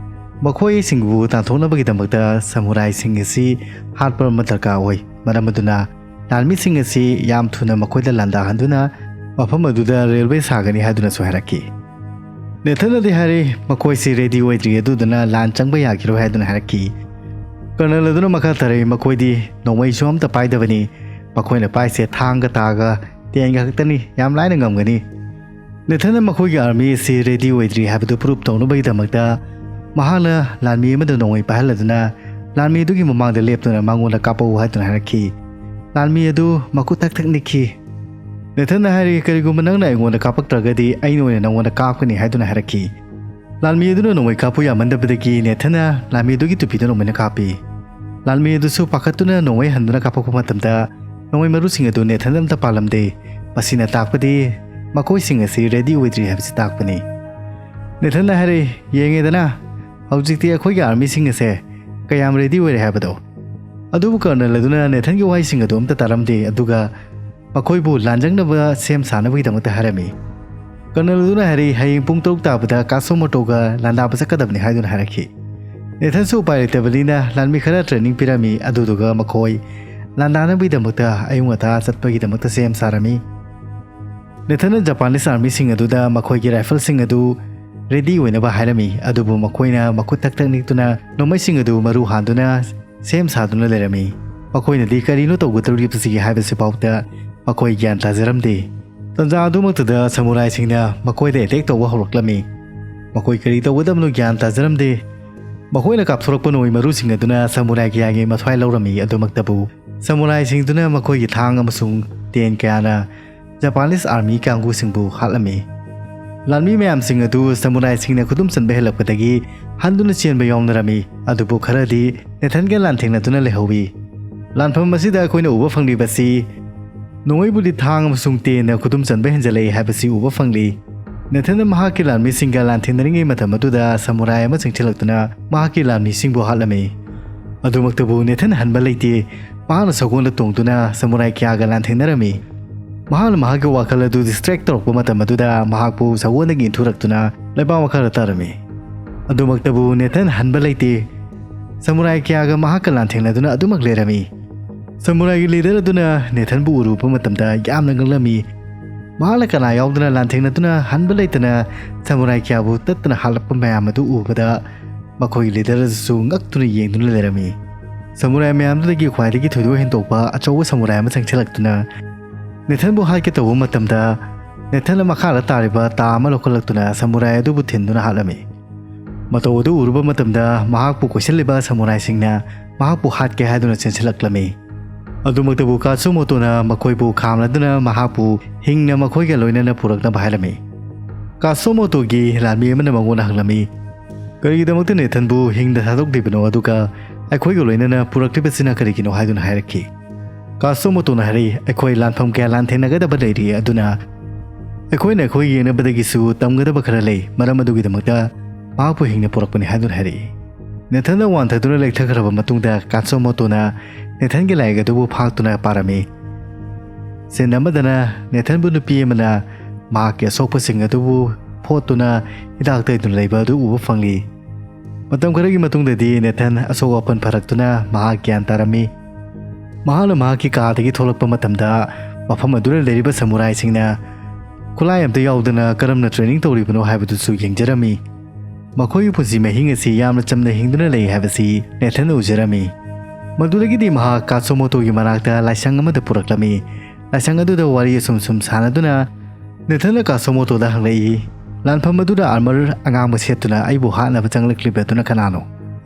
ꯃꯈꯣꯏꯁꯤꯡꯕꯨ ꯇꯥꯟꯊꯣꯛꯅꯕꯒꯤꯗꯃꯛꯇ ꯁꯃꯨꯔꯥꯏꯁꯤꯡ ꯑꯁꯤ ꯍꯥꯠꯄ ꯑꯃ ꯗꯔꯀꯥꯔ ꯑꯣꯏ꯫ ꯃꯔꯝ ꯑꯗꯨꯅ ꯂꯥꯟꯃꯤꯁꯤꯡ ꯑꯁꯤ ꯌꯥꯝ ꯊꯨꯅ ꯃꯈꯣꯏꯗ ꯂꯥꯟꯗꯥꯍꯟꯗꯨꯅ ꯃꯐꯝ ꯑꯗꯨꯗ ꯔꯦꯜꯋꯦ ꯁꯥꯒꯅꯤ ꯍꯥꯏꯗꯨꯅꯁꯨ ꯍꯥꯏꯔꯛꯈꯤ꯫ ꯅꯦꯊꯟꯅꯗꯤ ꯍꯥꯏꯔꯤ, ꯃꯈꯣꯏꯁꯤ ꯔꯦꯗꯤ ꯑꯣꯏꯗ꯭ꯔꯤ, ꯑꯗꯨꯗꯨꯅ ꯂꯥꯟ ꯆꯪꯕ ꯌꯥꯈꯤꯔꯣꯏ ꯍꯥꯏꯗꯨꯅ ꯍꯥꯏꯔꯛꯈꯤ꯫ ꯀꯔꯅꯜ ꯑꯗꯨꯅ ꯃꯈꯥ ꯇꯥꯔꯛꯏ, ꯃꯈꯣꯏꯗꯤ ꯅꯣꯡꯃꯩꯁꯨ ꯑꯝꯇ ꯄꯥꯏꯗꯕꯅꯤ, ꯃꯈꯣꯏꯅ ꯄꯥꯏꯁꯦ ꯊꯥꯡꯒ ꯇꯥꯒ ꯇꯦꯟꯒ ꯈꯛꯇꯅꯤ, ꯌꯥꯝ ꯂꯥꯏꯅ ꯉꯝꯒꯅꯤ꯫ ꯅꯦꯊꯟꯅ ꯃꯈꯣꯏꯒꯤ ꯑꯥꯔꯃꯤ ꯑꯁꯤ ꯔꯦꯗꯤ ꯑꯣꯏꯗ꯭ꯔꯤ ꯍꯥꯏꯕꯗꯨ ꯄ꯭ꯔꯨꯞ ꯇꯧꯅꯕꯒꯤꯗꯃꯛꯇ ꯃꯍꯥꯛꯅ ꯂꯥꯟꯃꯤ ꯑꯃꯗ ꯅꯣꯡꯃꯩ ꯄꯥꯏꯍꯜꯂꯗꯨꯅ ꯂꯥꯟꯃꯤ ꯑꯗꯨꯒꯤ ꯃꯃꯥꯡꯗ ꯂꯦꯞꯇꯨꯅ ꯃꯉꯣꯟꯗ ꯀꯥꯞꯄꯛꯎ ꯍꯥꯏꯗꯨꯅ ꯍꯥꯏꯔꯛꯈꯤ꯫ ꯂꯥꯟꯃꯤ ꯑꯗꯨ ꯃꯈꯨꯠ ꯊꯛ ꯊꯛ ꯅꯤꯛꯈꯤ꯫ ꯅꯦꯊꯟꯅ ꯍꯥꯏꯔꯤ, "ꯀꯔꯤꯒꯨꯝꯕ ꯅꯪꯅ ꯑꯩꯉꯣꯟꯗ ꯀꯥꯞꯄꯛꯇ꯭ꯔꯒꯗꯤ ꯑꯩꯅ ꯑꯣꯏꯅ ꯅꯪꯉꯣꯟꯗ ꯀꯥꯞꯀꯅꯤ" ꯍꯥꯏꯗꯨꯅ ꯍꯥꯏꯔꯛꯈꯤ꯫ ꯂꯥꯟꯃꯤ ꯑꯗꯨꯅ ꯅꯣꯡꯃꯩ ꯀꯥꯞꯄꯨ ꯌꯥꯃꯟꯗꯕꯗꯒꯤ ꯅꯦꯊꯟꯅ ꯂꯥꯟꯃꯤ ꯑꯗꯨꯒꯤ ꯇꯨꯄꯤꯗ ꯅꯣꯡꯃꯩꯅ ꯀꯥꯞꯄꯤ꯫ ꯂꯥꯟꯃꯤ ꯑꯗꯨꯁꯨ ꯄꯥꯈꯠꯇꯨꯅ ꯅꯣꯡꯃꯩ ꯍꯟꯗꯨꯅ ꯀꯥꯞꯄꯛꯄ ꯃꯇꯝꯗ ꯅꯣꯡꯃꯩ ꯃꯔꯨꯁꯤꯡ ꯑꯗꯨ ꯅꯦꯊꯟꯗ ꯑꯝꯇ ꯄꯥꯜꯂꯝꯗꯦ꯫ ꯃꯁꯤꯅ ꯇꯥꯛꯄꯗꯤ ꯃꯈꯣꯏꯁꯤꯡ ꯑꯁꯤ ꯔꯦꯗꯤ ꯑꯣꯏꯗ꯭ꯔꯤ ꯍꯥꯏꯕꯁꯤ ꯇꯥꯛꯄꯅꯤ꯫ ꯅꯦꯊꯟꯅ ꯍꯥꯏꯔꯛꯏ, "ꯌꯦꯡꯉꯦꯗꯅ, ꯍꯧꯖꯤꯛꯇꯤ ꯑꯩꯈꯣꯏꯒꯤ ꯑꯥꯔꯃꯤꯁꯤꯡ ꯑꯁꯦ ꯀꯌꯥꯝ ꯔꯦꯗꯤ ꯑꯣꯏꯔꯦ ꯍꯥꯏꯕꯗꯣ"꯫ ꯑꯗꯨꯕꯨ ꯀꯔꯅꯜ ꯑꯗꯨꯅ ꯅꯦꯊꯟꯒꯤ ꯋꯥꯍꯩꯁꯤꯡ ꯑꯗꯨ ꯑꯝꯇ ꯇꯥꯔꯝꯗꯦ, ꯑꯗꯨꯒ ꯃꯈꯣꯏꯕꯨ ꯂꯥꯟꯖꯪꯅꯕ ꯁꯦꯝ ꯁꯥꯅꯕꯒꯤꯗꯃꯛꯇ ꯍꯥꯏꯔꯝꯃꯤ꯫ ꯀꯔꯅꯜ ꯑꯗꯨꯅ ꯍꯥꯏꯔꯛꯏ, "ꯍꯌꯦꯡ ꯄꯨꯡ ꯇꯔꯨꯛ ꯇꯥꯕꯗ ꯀꯥꯁꯣꯃꯣꯇꯣꯒ ꯂꯥꯟꯗꯥꯕ ꯆꯠꯀꯗꯕꯅꯤ" ꯍꯥꯏꯗꯨꯅ ꯍꯥꯏꯔꯛꯈꯤ꯫ ꯅꯦꯊꯟꯁꯨ ꯎꯄꯥꯏ ꯂꯩꯇꯕꯅꯤꯅ ꯂꯥꯟꯃꯤ ꯈꯔ ꯇ꯭ꯔꯦꯅꯤꯡ ꯄꯤꯔꯝꯃꯤ, ꯑꯗꯨꯗꯨꯒ ꯃꯈꯣꯏ ꯂꯥꯟꯗꯥꯅꯕꯒꯤꯗꯃꯛꯇ ꯑꯌꯨꯛ ꯉꯟꯇꯥ ꯆꯠꯄꯒꯤꯗꯃꯛꯇ ꯁꯦꯝ ꯁꯥꯔꯝꯃꯤ꯫ ꯅꯦꯊꯟꯅ ꯖꯄꯥꯅꯤꯁ ꯑꯥꯔꯃꯤꯁꯤꯡ ꯑꯗꯨꯗ ꯃꯈꯣꯏꯒꯤ ꯔꯥꯏꯐꯜꯁꯤꯡ ꯑꯗꯨ ꯔꯦꯗꯤ ꯑꯣꯏꯅꯕ ꯍꯥꯏꯔꯝꯃꯤ, ꯑꯗꯨꯕꯨ ꯃꯈꯣꯏꯅ ꯃꯈꯨꯠ ꯊꯛ ꯊꯛ ꯅꯤꯛꯇꯨꯅ ꯅꯣꯡꯃꯩꯁꯤꯡ ꯑꯗꯨ ꯃꯔꯨ ꯍꯥꯟꯗꯨꯅ ꯁꯦꯝ ꯁꯥꯗꯨꯅ ꯂꯩꯔꯝꯃꯤ꯫ ꯃꯈꯣꯏꯅꯗꯤ ꯀꯔꯤꯅꯣ ꯇꯧꯒꯗꯧꯔꯤꯕꯁꯤ ꯍꯥꯏꯕꯁꯤ ꯐꯥꯎꯗ ꯃꯈꯣꯏ ꯒ꯭ꯌꯥꯟ ꯇꯥꯖꯔꯝꯗꯦ꯫ ꯇꯟꯖꯥ ꯑꯗꯨꯃꯛꯇꯗ ꯁꯃꯨꯔꯥꯏꯁꯤꯡꯅ ꯃꯈꯣꯏꯗ ꯑꯦꯇꯦꯛ ꯇꯧꯕ ꯍꯧꯔꯛꯂꯝꯃꯤ꯫ ꯃꯈꯣꯏ ꯀꯔꯤ ꯇꯧꯒꯗꯕꯅꯣ ꯒ꯭ꯌꯥꯟ ꯇꯥꯖꯔꯝꯗꯦ꯫ ꯃꯈꯣꯏꯅ ꯀꯥꯞꯊꯣꯔꯛꯄ ꯅꯣꯡꯃꯩ ꯃꯔꯨꯁꯤꯡ ꯑꯗꯨꯅ ꯁꯃꯨꯔꯥꯏ ꯀꯌꯥꯒꯤ ꯃꯊ꯭ꯋꯥꯏ ꯂꯧꯔꯝꯃꯤ꯫ ꯑꯗꯨꯃꯛꯇꯕꯨ ꯁꯃꯨꯔꯥꯏꯁꯤꯡꯗꯨꯅ ꯃꯈꯣꯏꯒꯤ ꯊꯥꯡ ꯑꯃꯁꯨꯡ ꯇꯦꯟ ꯀꯌꯥꯅ ꯖꯄꯥꯅꯤꯁ ꯑꯥꯔꯃꯤ ꯀꯥꯡꯕꯨꯁꯤꯡꯕꯨ ꯍꯥꯠꯂꯝꯃꯤ꯫ ꯂꯥꯟꯃꯤ ꯃꯌꯥꯝꯁꯤꯡ ꯑꯗꯨ ꯁꯃꯨꯔꯥꯏꯁꯤꯡꯅ ꯈꯨꯗꯨꯝ ꯆꯟꯕ ꯍꯦꯜꯂꯛꯄꯗꯒꯤ ꯍꯟꯗꯨꯅ ꯆꯦꯟꯕ ꯌꯥꯎꯅꯔꯝꯃꯤ, ꯑꯗꯨꯕꯨ ꯈꯔꯗꯤ ꯅꯦꯊꯟꯒ ꯂꯥꯟꯊꯦꯡꯅꯗꯨꯅ ꯂꯩꯍꯧꯋꯤ꯫ ꯂꯥꯟꯐꯝ ꯑꯁꯤꯗ ꯑꯩꯈꯣꯏꯅ ꯎꯕ ꯐꯪꯂꯤꯕꯁꯤ ꯅꯣꯡꯃꯩꯕꯨꯗꯤ ꯊꯥꯡ ꯑꯃꯁꯨꯡ ꯇꯦꯟꯅ ꯈꯨꯗꯨꯝ ꯆꯟꯕ ꯍꯦꯟꯖꯜꯂꯛꯏ ꯍꯥꯏꯕꯁꯤ ꯎꯕ ꯐꯪꯂꯤ꯫ ꯅꯦꯊꯟꯅ ꯃꯍꯥꯛꯀꯤ ꯂꯥꯟꯃꯤꯁꯤꯡꯒ ꯂꯥꯟꯊꯦꯡꯅꯔꯤꯉꯩ ꯃꯇꯝ ꯑꯗꯨꯗ ꯁꯃꯨꯔꯥꯏ ꯑꯃ ꯆꯪꯁꯤꯜꯂꯛꯇꯨꯅ ꯃꯍꯥꯛꯀꯤ ꯂꯥꯟꯃꯤꯁꯤꯡꯕꯨ ꯍꯥꯠꯂꯝꯃꯤ꯫ ꯑꯗꯨꯃꯛꯇꯕꯨ ꯅꯦꯊꯟ ꯍꯟꯕ ꯂꯩꯇꯦ꯫ ꯃꯍꯥꯛꯅ ꯁꯒꯣꯜꯗ ꯇꯣꯡꯗꯨꯅ ꯁꯃꯨꯔꯥꯏ ꯀꯌꯥꯒ ꯂꯥꯟꯊꯦꯡꯅꯔꯝꯃꯤ꯫ ꯃꯍꯥꯛꯅ ꯃꯍꯥꯛꯀꯤ ꯋꯥꯈꯜ ꯑꯗꯨ ꯗꯤꯁꯇ꯭ꯔꯦꯛ ꯇꯧꯔꯛꯄ ꯃꯇꯝ ꯑꯗꯨꯗ ꯃꯍꯥꯛꯄꯨ ꯁꯒꯣꯜꯗꯒꯤ ꯏꯟꯊꯨꯔꯛꯇꯨꯅ ꯂꯩꯕꯥꯛ ꯃꯈꯥꯗ ꯇꯥꯔꯝꯃꯤ꯫ ꯑꯗꯨꯃꯛꯇꯕꯨ ꯅꯦꯊꯟ ꯍꯟꯕ ꯂꯩꯇꯦ꯫ ꯁꯃꯨꯔꯥꯏ ꯀꯌꯥꯒ ꯃꯍꯥꯛꯀ ꯂꯥꯟꯊꯦꯡꯅꯗꯨꯅ ꯑꯗꯨꯃꯛ ꯂꯩꯔꯝꯃꯤ꯫ ꯁꯃꯨꯔꯥꯏꯒꯤ ꯂꯤꯗꯔ ꯑꯗꯨꯅ ꯅꯦꯊꯟꯕꯨ ꯎꯔꯨꯕ ꯃꯇꯝꯗ ꯌꯥꯝꯅ ꯉꯛꯂꯝꯃꯤ꯫ ꯃꯍꯥꯛꯅ ꯀꯅꯥ ꯌꯥꯎꯗꯅ ꯂꯥꯟꯊꯦꯡꯅꯗꯨꯅ ꯍꯟꯕ ꯂꯩꯇꯅ ꯁꯃꯨꯔꯥꯏ ꯀꯌꯥꯕꯨ ꯇꯠꯇꯅ ꯍꯥꯠꯂꯛꯄ ꯃꯌꯥꯝ ꯑꯗꯨ ꯎꯕꯗ ꯃꯈꯣꯏꯒꯤ ꯂꯤꯗꯔ ꯑꯗꯨꯁꯨ ꯉꯛꯇꯨꯅ ꯌꯦꯡꯗꯨꯅ ꯂꯩꯔꯝꯃꯤ꯫ ꯁꯃꯨꯔꯥꯏ ꯃꯌꯥꯝꯗꯨꯗꯒꯤ ꯈ꯭ꯋꯥꯏꯗꯒꯤ ꯊꯣꯏꯗꯣꯛ ꯍꯦꯟꯗꯣꯛꯄ ꯑꯆꯧꯕ ꯁꯃꯨꯔꯥꯏ ꯑꯃ ꯆꯪꯁꯤꯜꯂꯛꯇꯨꯅ ꯅꯦꯊꯟꯕꯨ ꯍꯥꯠꯀꯦ ꯇꯧꯕ ꯃꯇꯝꯗ ꯅꯦꯊꯟꯅ ꯃꯈꯥꯗ ꯇꯥꯔꯤꯕ ꯇꯥ ꯑꯃ ꯂꯧꯈꯠꯂꯛꯇꯨꯅ ꯁꯃꯨꯔꯥꯏ ꯑꯗꯨꯕꯨ ꯊꯤꯟꯗꯨꯅ ꯍꯥꯠꯂꯝꯃꯤ꯫ ꯃꯇꯧ ꯑꯗꯨ ꯎꯔꯨꯕ ꯃꯇꯝꯗ ꯃꯍꯥꯛꯄꯨ ꯀꯣꯏꯁꯤꯜꯂꯤꯕ ꯁꯃꯨꯔꯥꯏꯁꯤꯡꯅ ꯃꯍꯥꯛꯄꯨ ꯍꯥꯠꯀꯦ ꯍꯥꯏꯗꯨꯅ ꯆꯦꯟꯁꯤꯜꯂꯛꯂꯝꯃꯤ꯫ ꯑꯗꯨꯃꯛꯇꯕꯨ ꯀꯥꯠꯁꯨꯃꯣꯇꯣꯅ ꯃꯈꯣꯏꯕꯨ ꯈꯥꯝꯂꯗꯨꯅ ꯃꯍꯥꯛꯄꯨ ꯍꯤꯡꯅ ꯃꯈꯣꯏꯒ ꯂꯣꯏꯅꯅ ꯄꯨꯔꯛꯅꯕ ꯍꯥꯏꯔꯝꯃꯤ꯫ ꯀꯥꯠꯁꯨꯃꯣꯇꯣꯒꯤ ꯂꯥꯟꯃꯤ ꯑꯃꯅ ꯃꯉꯣꯟꯗ ꯍꯪꯂꯝꯃꯤ, "ꯀꯔꯤꯒꯤꯗꯃꯛꯇ ꯅꯦꯊꯟꯕꯨ ꯍꯤꯡꯅ ꯊꯥꯗꯣꯛꯂꯤꯕꯅꯣ, ꯑꯗꯨꯒ ꯑꯩꯈꯣꯏꯒ ꯂꯣꯏꯅꯅ ꯄꯨꯔꯛꯂꯤꯕꯁꯤꯅ ꯀꯔꯤꯒꯤꯅꯣ?" ꯍꯥꯏꯗꯨꯅ ꯍꯥꯏꯔꯛꯈꯤ꯫ ꯀꯥꯠꯁꯨꯃꯣꯇꯣꯅ ꯍꯥꯏꯔꯛꯏ, "ꯑꯩꯈꯣꯏ ꯂꯥꯟꯐꯝ ꯀꯌꯥ ꯂꯥꯟꯊꯦꯡꯅꯒꯗꯕ ꯂꯩꯔꯤ, ꯑꯗꯨꯅ ꯑꯩꯈꯣꯏꯅ ꯑꯩꯈꯣꯏ ꯌꯦꯡꯅꯕꯗꯒꯤꯁꯨ ꯇꯝꯒꯗꯕ ꯈꯔ ꯂꯩ, ꯃꯔꯝ ꯑꯗꯨꯒꯤꯗꯃꯛꯇ ꯃꯍꯥꯛꯄꯨ ꯍꯤꯡꯅ ꯄꯨꯔꯛꯄꯅꯤ" ꯍꯥꯏꯗꯨꯅ ꯍꯥꯏꯔꯛꯏ꯫ ꯅꯦꯊꯟꯗ ꯋꯥꯟꯊꯗꯨꯅ ꯂꯦꯛꯊꯈ꯭ꯔꯕ ꯃꯇꯨꯡꯗ ꯀꯥꯠꯁꯨꯃꯣꯇꯣꯅ ꯅꯦꯊꯟꯒꯤ ꯂꯥꯏꯔꯤꯛ ꯑꯗꯨꯕꯨ ꯐꯥꯛꯇꯨꯅ ꯄꯥꯔꯝꯃꯤ꯫ ꯁꯤꯟ ꯑꯃꯗꯅ ꯅꯦꯊꯟꯕꯨ ꯅꯨꯄꯤ ꯑꯃꯅ ꯃꯍꯥꯛꯀꯤ ꯑꯁꯣꯛꯄꯁꯤꯡ ꯑꯗꯨꯕꯨ ꯐꯣꯠꯇꯨꯅ ꯍꯤꯗꯥꯛ ꯇꯩꯗꯨꯅ ꯂꯩꯕ ꯑꯗꯨ ꯎꯕ ꯐꯪꯂꯤ꯫ ꯃꯇꯝ ꯈꯔꯒꯤ ꯃꯇꯨꯡꯗꯗꯤ ꯅꯦꯊꯟ ꯑꯁꯣꯛ ꯑꯄꯟ ꯐꯔꯛꯇꯨꯅ ꯃꯍꯥꯛ ꯒ꯭ꯌꯥꯟ ꯇꯥꯔꯝꯃꯤ꯫ ꯃꯍꯥꯛꯅ ꯃꯍꯥꯛꯀꯤ ꯀꯥꯗꯒꯤ ꯊꯣꯛꯂꯛꯄ ꯃꯇꯝꯗ ꯃꯐꯝ ꯑꯗꯨꯗ ꯂꯩꯔꯤꯕ ꯁꯃꯨꯔꯥꯏꯁꯤꯡꯅ ꯈꯨꯠꯂꯥꯏ ꯑꯃꯠꯇ ꯌꯥꯎꯗꯅ ꯀꯔꯝꯅ ꯇ꯭ꯔꯦꯅꯤꯡ ꯇꯧꯔꯤꯕꯅꯣ ꯍꯥꯏꯕꯗꯨꯁꯨ ꯌꯦꯡꯖꯔꯝꯃꯤ꯫ ꯃꯈꯣꯏꯒꯤ ꯄꯨꯟꯁꯤ ꯃꯍꯤꯡ ꯑꯁꯤ ꯌꯥꯝꯅ ꯆꯝꯅ ꯍꯤꯡꯗꯨꯅ ꯂꯩ ꯍꯥꯏꯕꯁꯤ ꯅꯦꯊꯟꯅ ꯎꯖꯔꯝꯃꯤ꯫ ꯃꯗꯨꯗꯒꯤꯗꯤ ꯃꯍꯥꯛ ꯀꯥꯠꯁꯨꯃꯣꯇꯣꯒꯤ ꯃꯅꯥꯛꯇ ꯂꯥꯏꯁꯪ ꯑꯃꯗ ꯄꯨꯔꯛꯂꯝꯃꯤ꯫ ꯂꯥꯏꯁꯪ ꯑꯗꯨꯗ ꯋꯥꯔꯤ ꯑꯁꯨꯝ ꯁꯨꯝ ꯁꯥꯟꯅꯗꯨꯅ ꯅꯦꯊꯟꯅ ꯀꯥꯠꯁꯨꯃꯣꯇꯣꯗ ꯍꯪꯂꯛꯏ, "ꯂꯥꯟꯐꯝ ꯑꯗꯨꯗ ꯑꯥꯔꯃꯔ ꯑꯉꯥꯡꯕ ꯁꯦꯠꯇꯨꯅ ꯑꯩꯕꯨ ꯍꯥꯠꯅꯕ ꯆꯪꯂꯛꯂꯤꯕ ꯑꯗꯨꯅ ꯀꯅꯥꯅꯣ?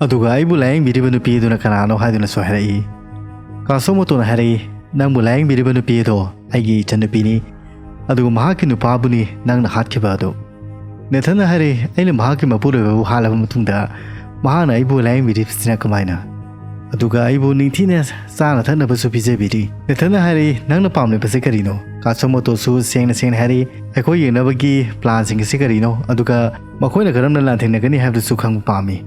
ꯑꯗꯨꯒ ꯑꯩꯕꯨ ꯂꯥꯌꯦꯡꯕꯤꯔꯤꯕ ꯅꯨꯄꯤ ꯑꯗꯨꯅ ꯀꯅꯥꯅꯣ?" ꯍꯥꯏꯗꯨꯅꯁꯨ ꯍꯥꯏꯔꯛꯏ꯫ ꯀꯥꯠꯁꯨꯃꯣꯇꯣꯅ ꯍꯥꯏꯔꯛꯏ, "ꯅꯪꯕꯨ ꯂꯥꯌꯦꯡꯕꯤꯔꯤꯕ ꯅꯨꯄꯤ ꯑꯗꯣ ꯑꯩꯒꯤ ꯏꯆꯟꯅꯨꯄꯤꯅꯤ, ꯑꯗꯨꯒ ꯃꯍꯥꯛꯀꯤ ꯅꯨꯄꯥꯕꯨꯅꯤ ꯅꯪꯅ ꯍꯥꯠꯈꯤꯕ ꯑꯗꯨ꯫" ꯅꯦꯊꯟꯅ ꯍꯥꯏꯔꯛꯏ, "ꯑꯩꯅ ꯃꯍꯥꯛꯀꯤ ꯃꯄꯨꯔꯣꯏꯕꯕꯨ ꯍꯥꯠꯂꯕ ꯃꯇꯨꯡꯗ ꯃꯍꯥꯛꯅ ꯑꯩꯕꯨ ꯂꯥꯌꯦꯡꯕꯤꯔꯤꯕꯁꯤꯅ ꯀꯃꯥꯏꯅ? ꯑꯗꯨꯒ ꯑꯩꯕꯨ ꯅꯤꯡꯊꯤꯅ ꯆꯥꯅ ꯊꯛꯅꯕꯁꯨ ꯄꯤꯖꯕꯤꯔꯤ꯫" ꯅꯦꯊꯟꯅ ꯍꯥꯏꯔꯛꯏ, "ꯅꯪꯅ ꯄꯥꯝꯂꯤꯕꯁꯤ ꯀꯔꯤꯅꯣ?" ꯀꯥꯠꯁꯨꯃꯣꯇꯣꯁꯨ ꯁꯦꯡꯅ ꯁꯦꯡꯅ ꯍꯥꯏꯔꯛꯏ, "ꯑꯩꯈꯣꯏ ꯌꯦꯡꯅꯕꯒꯤ ꯄ꯭ꯂꯥꯟꯁꯤꯡ ꯑꯁꯤ ꯀꯔꯤꯅꯣ? ꯑꯗꯨꯒ ꯃꯈꯣꯏꯅ ꯀꯔꯝꯅ ꯂꯥꯟꯊꯦꯡꯅꯒꯅꯤ ꯍꯥꯏꯕꯗꯨꯁꯨ ꯈꯪꯕ ꯄꯥꯝꯃꯤ꯫"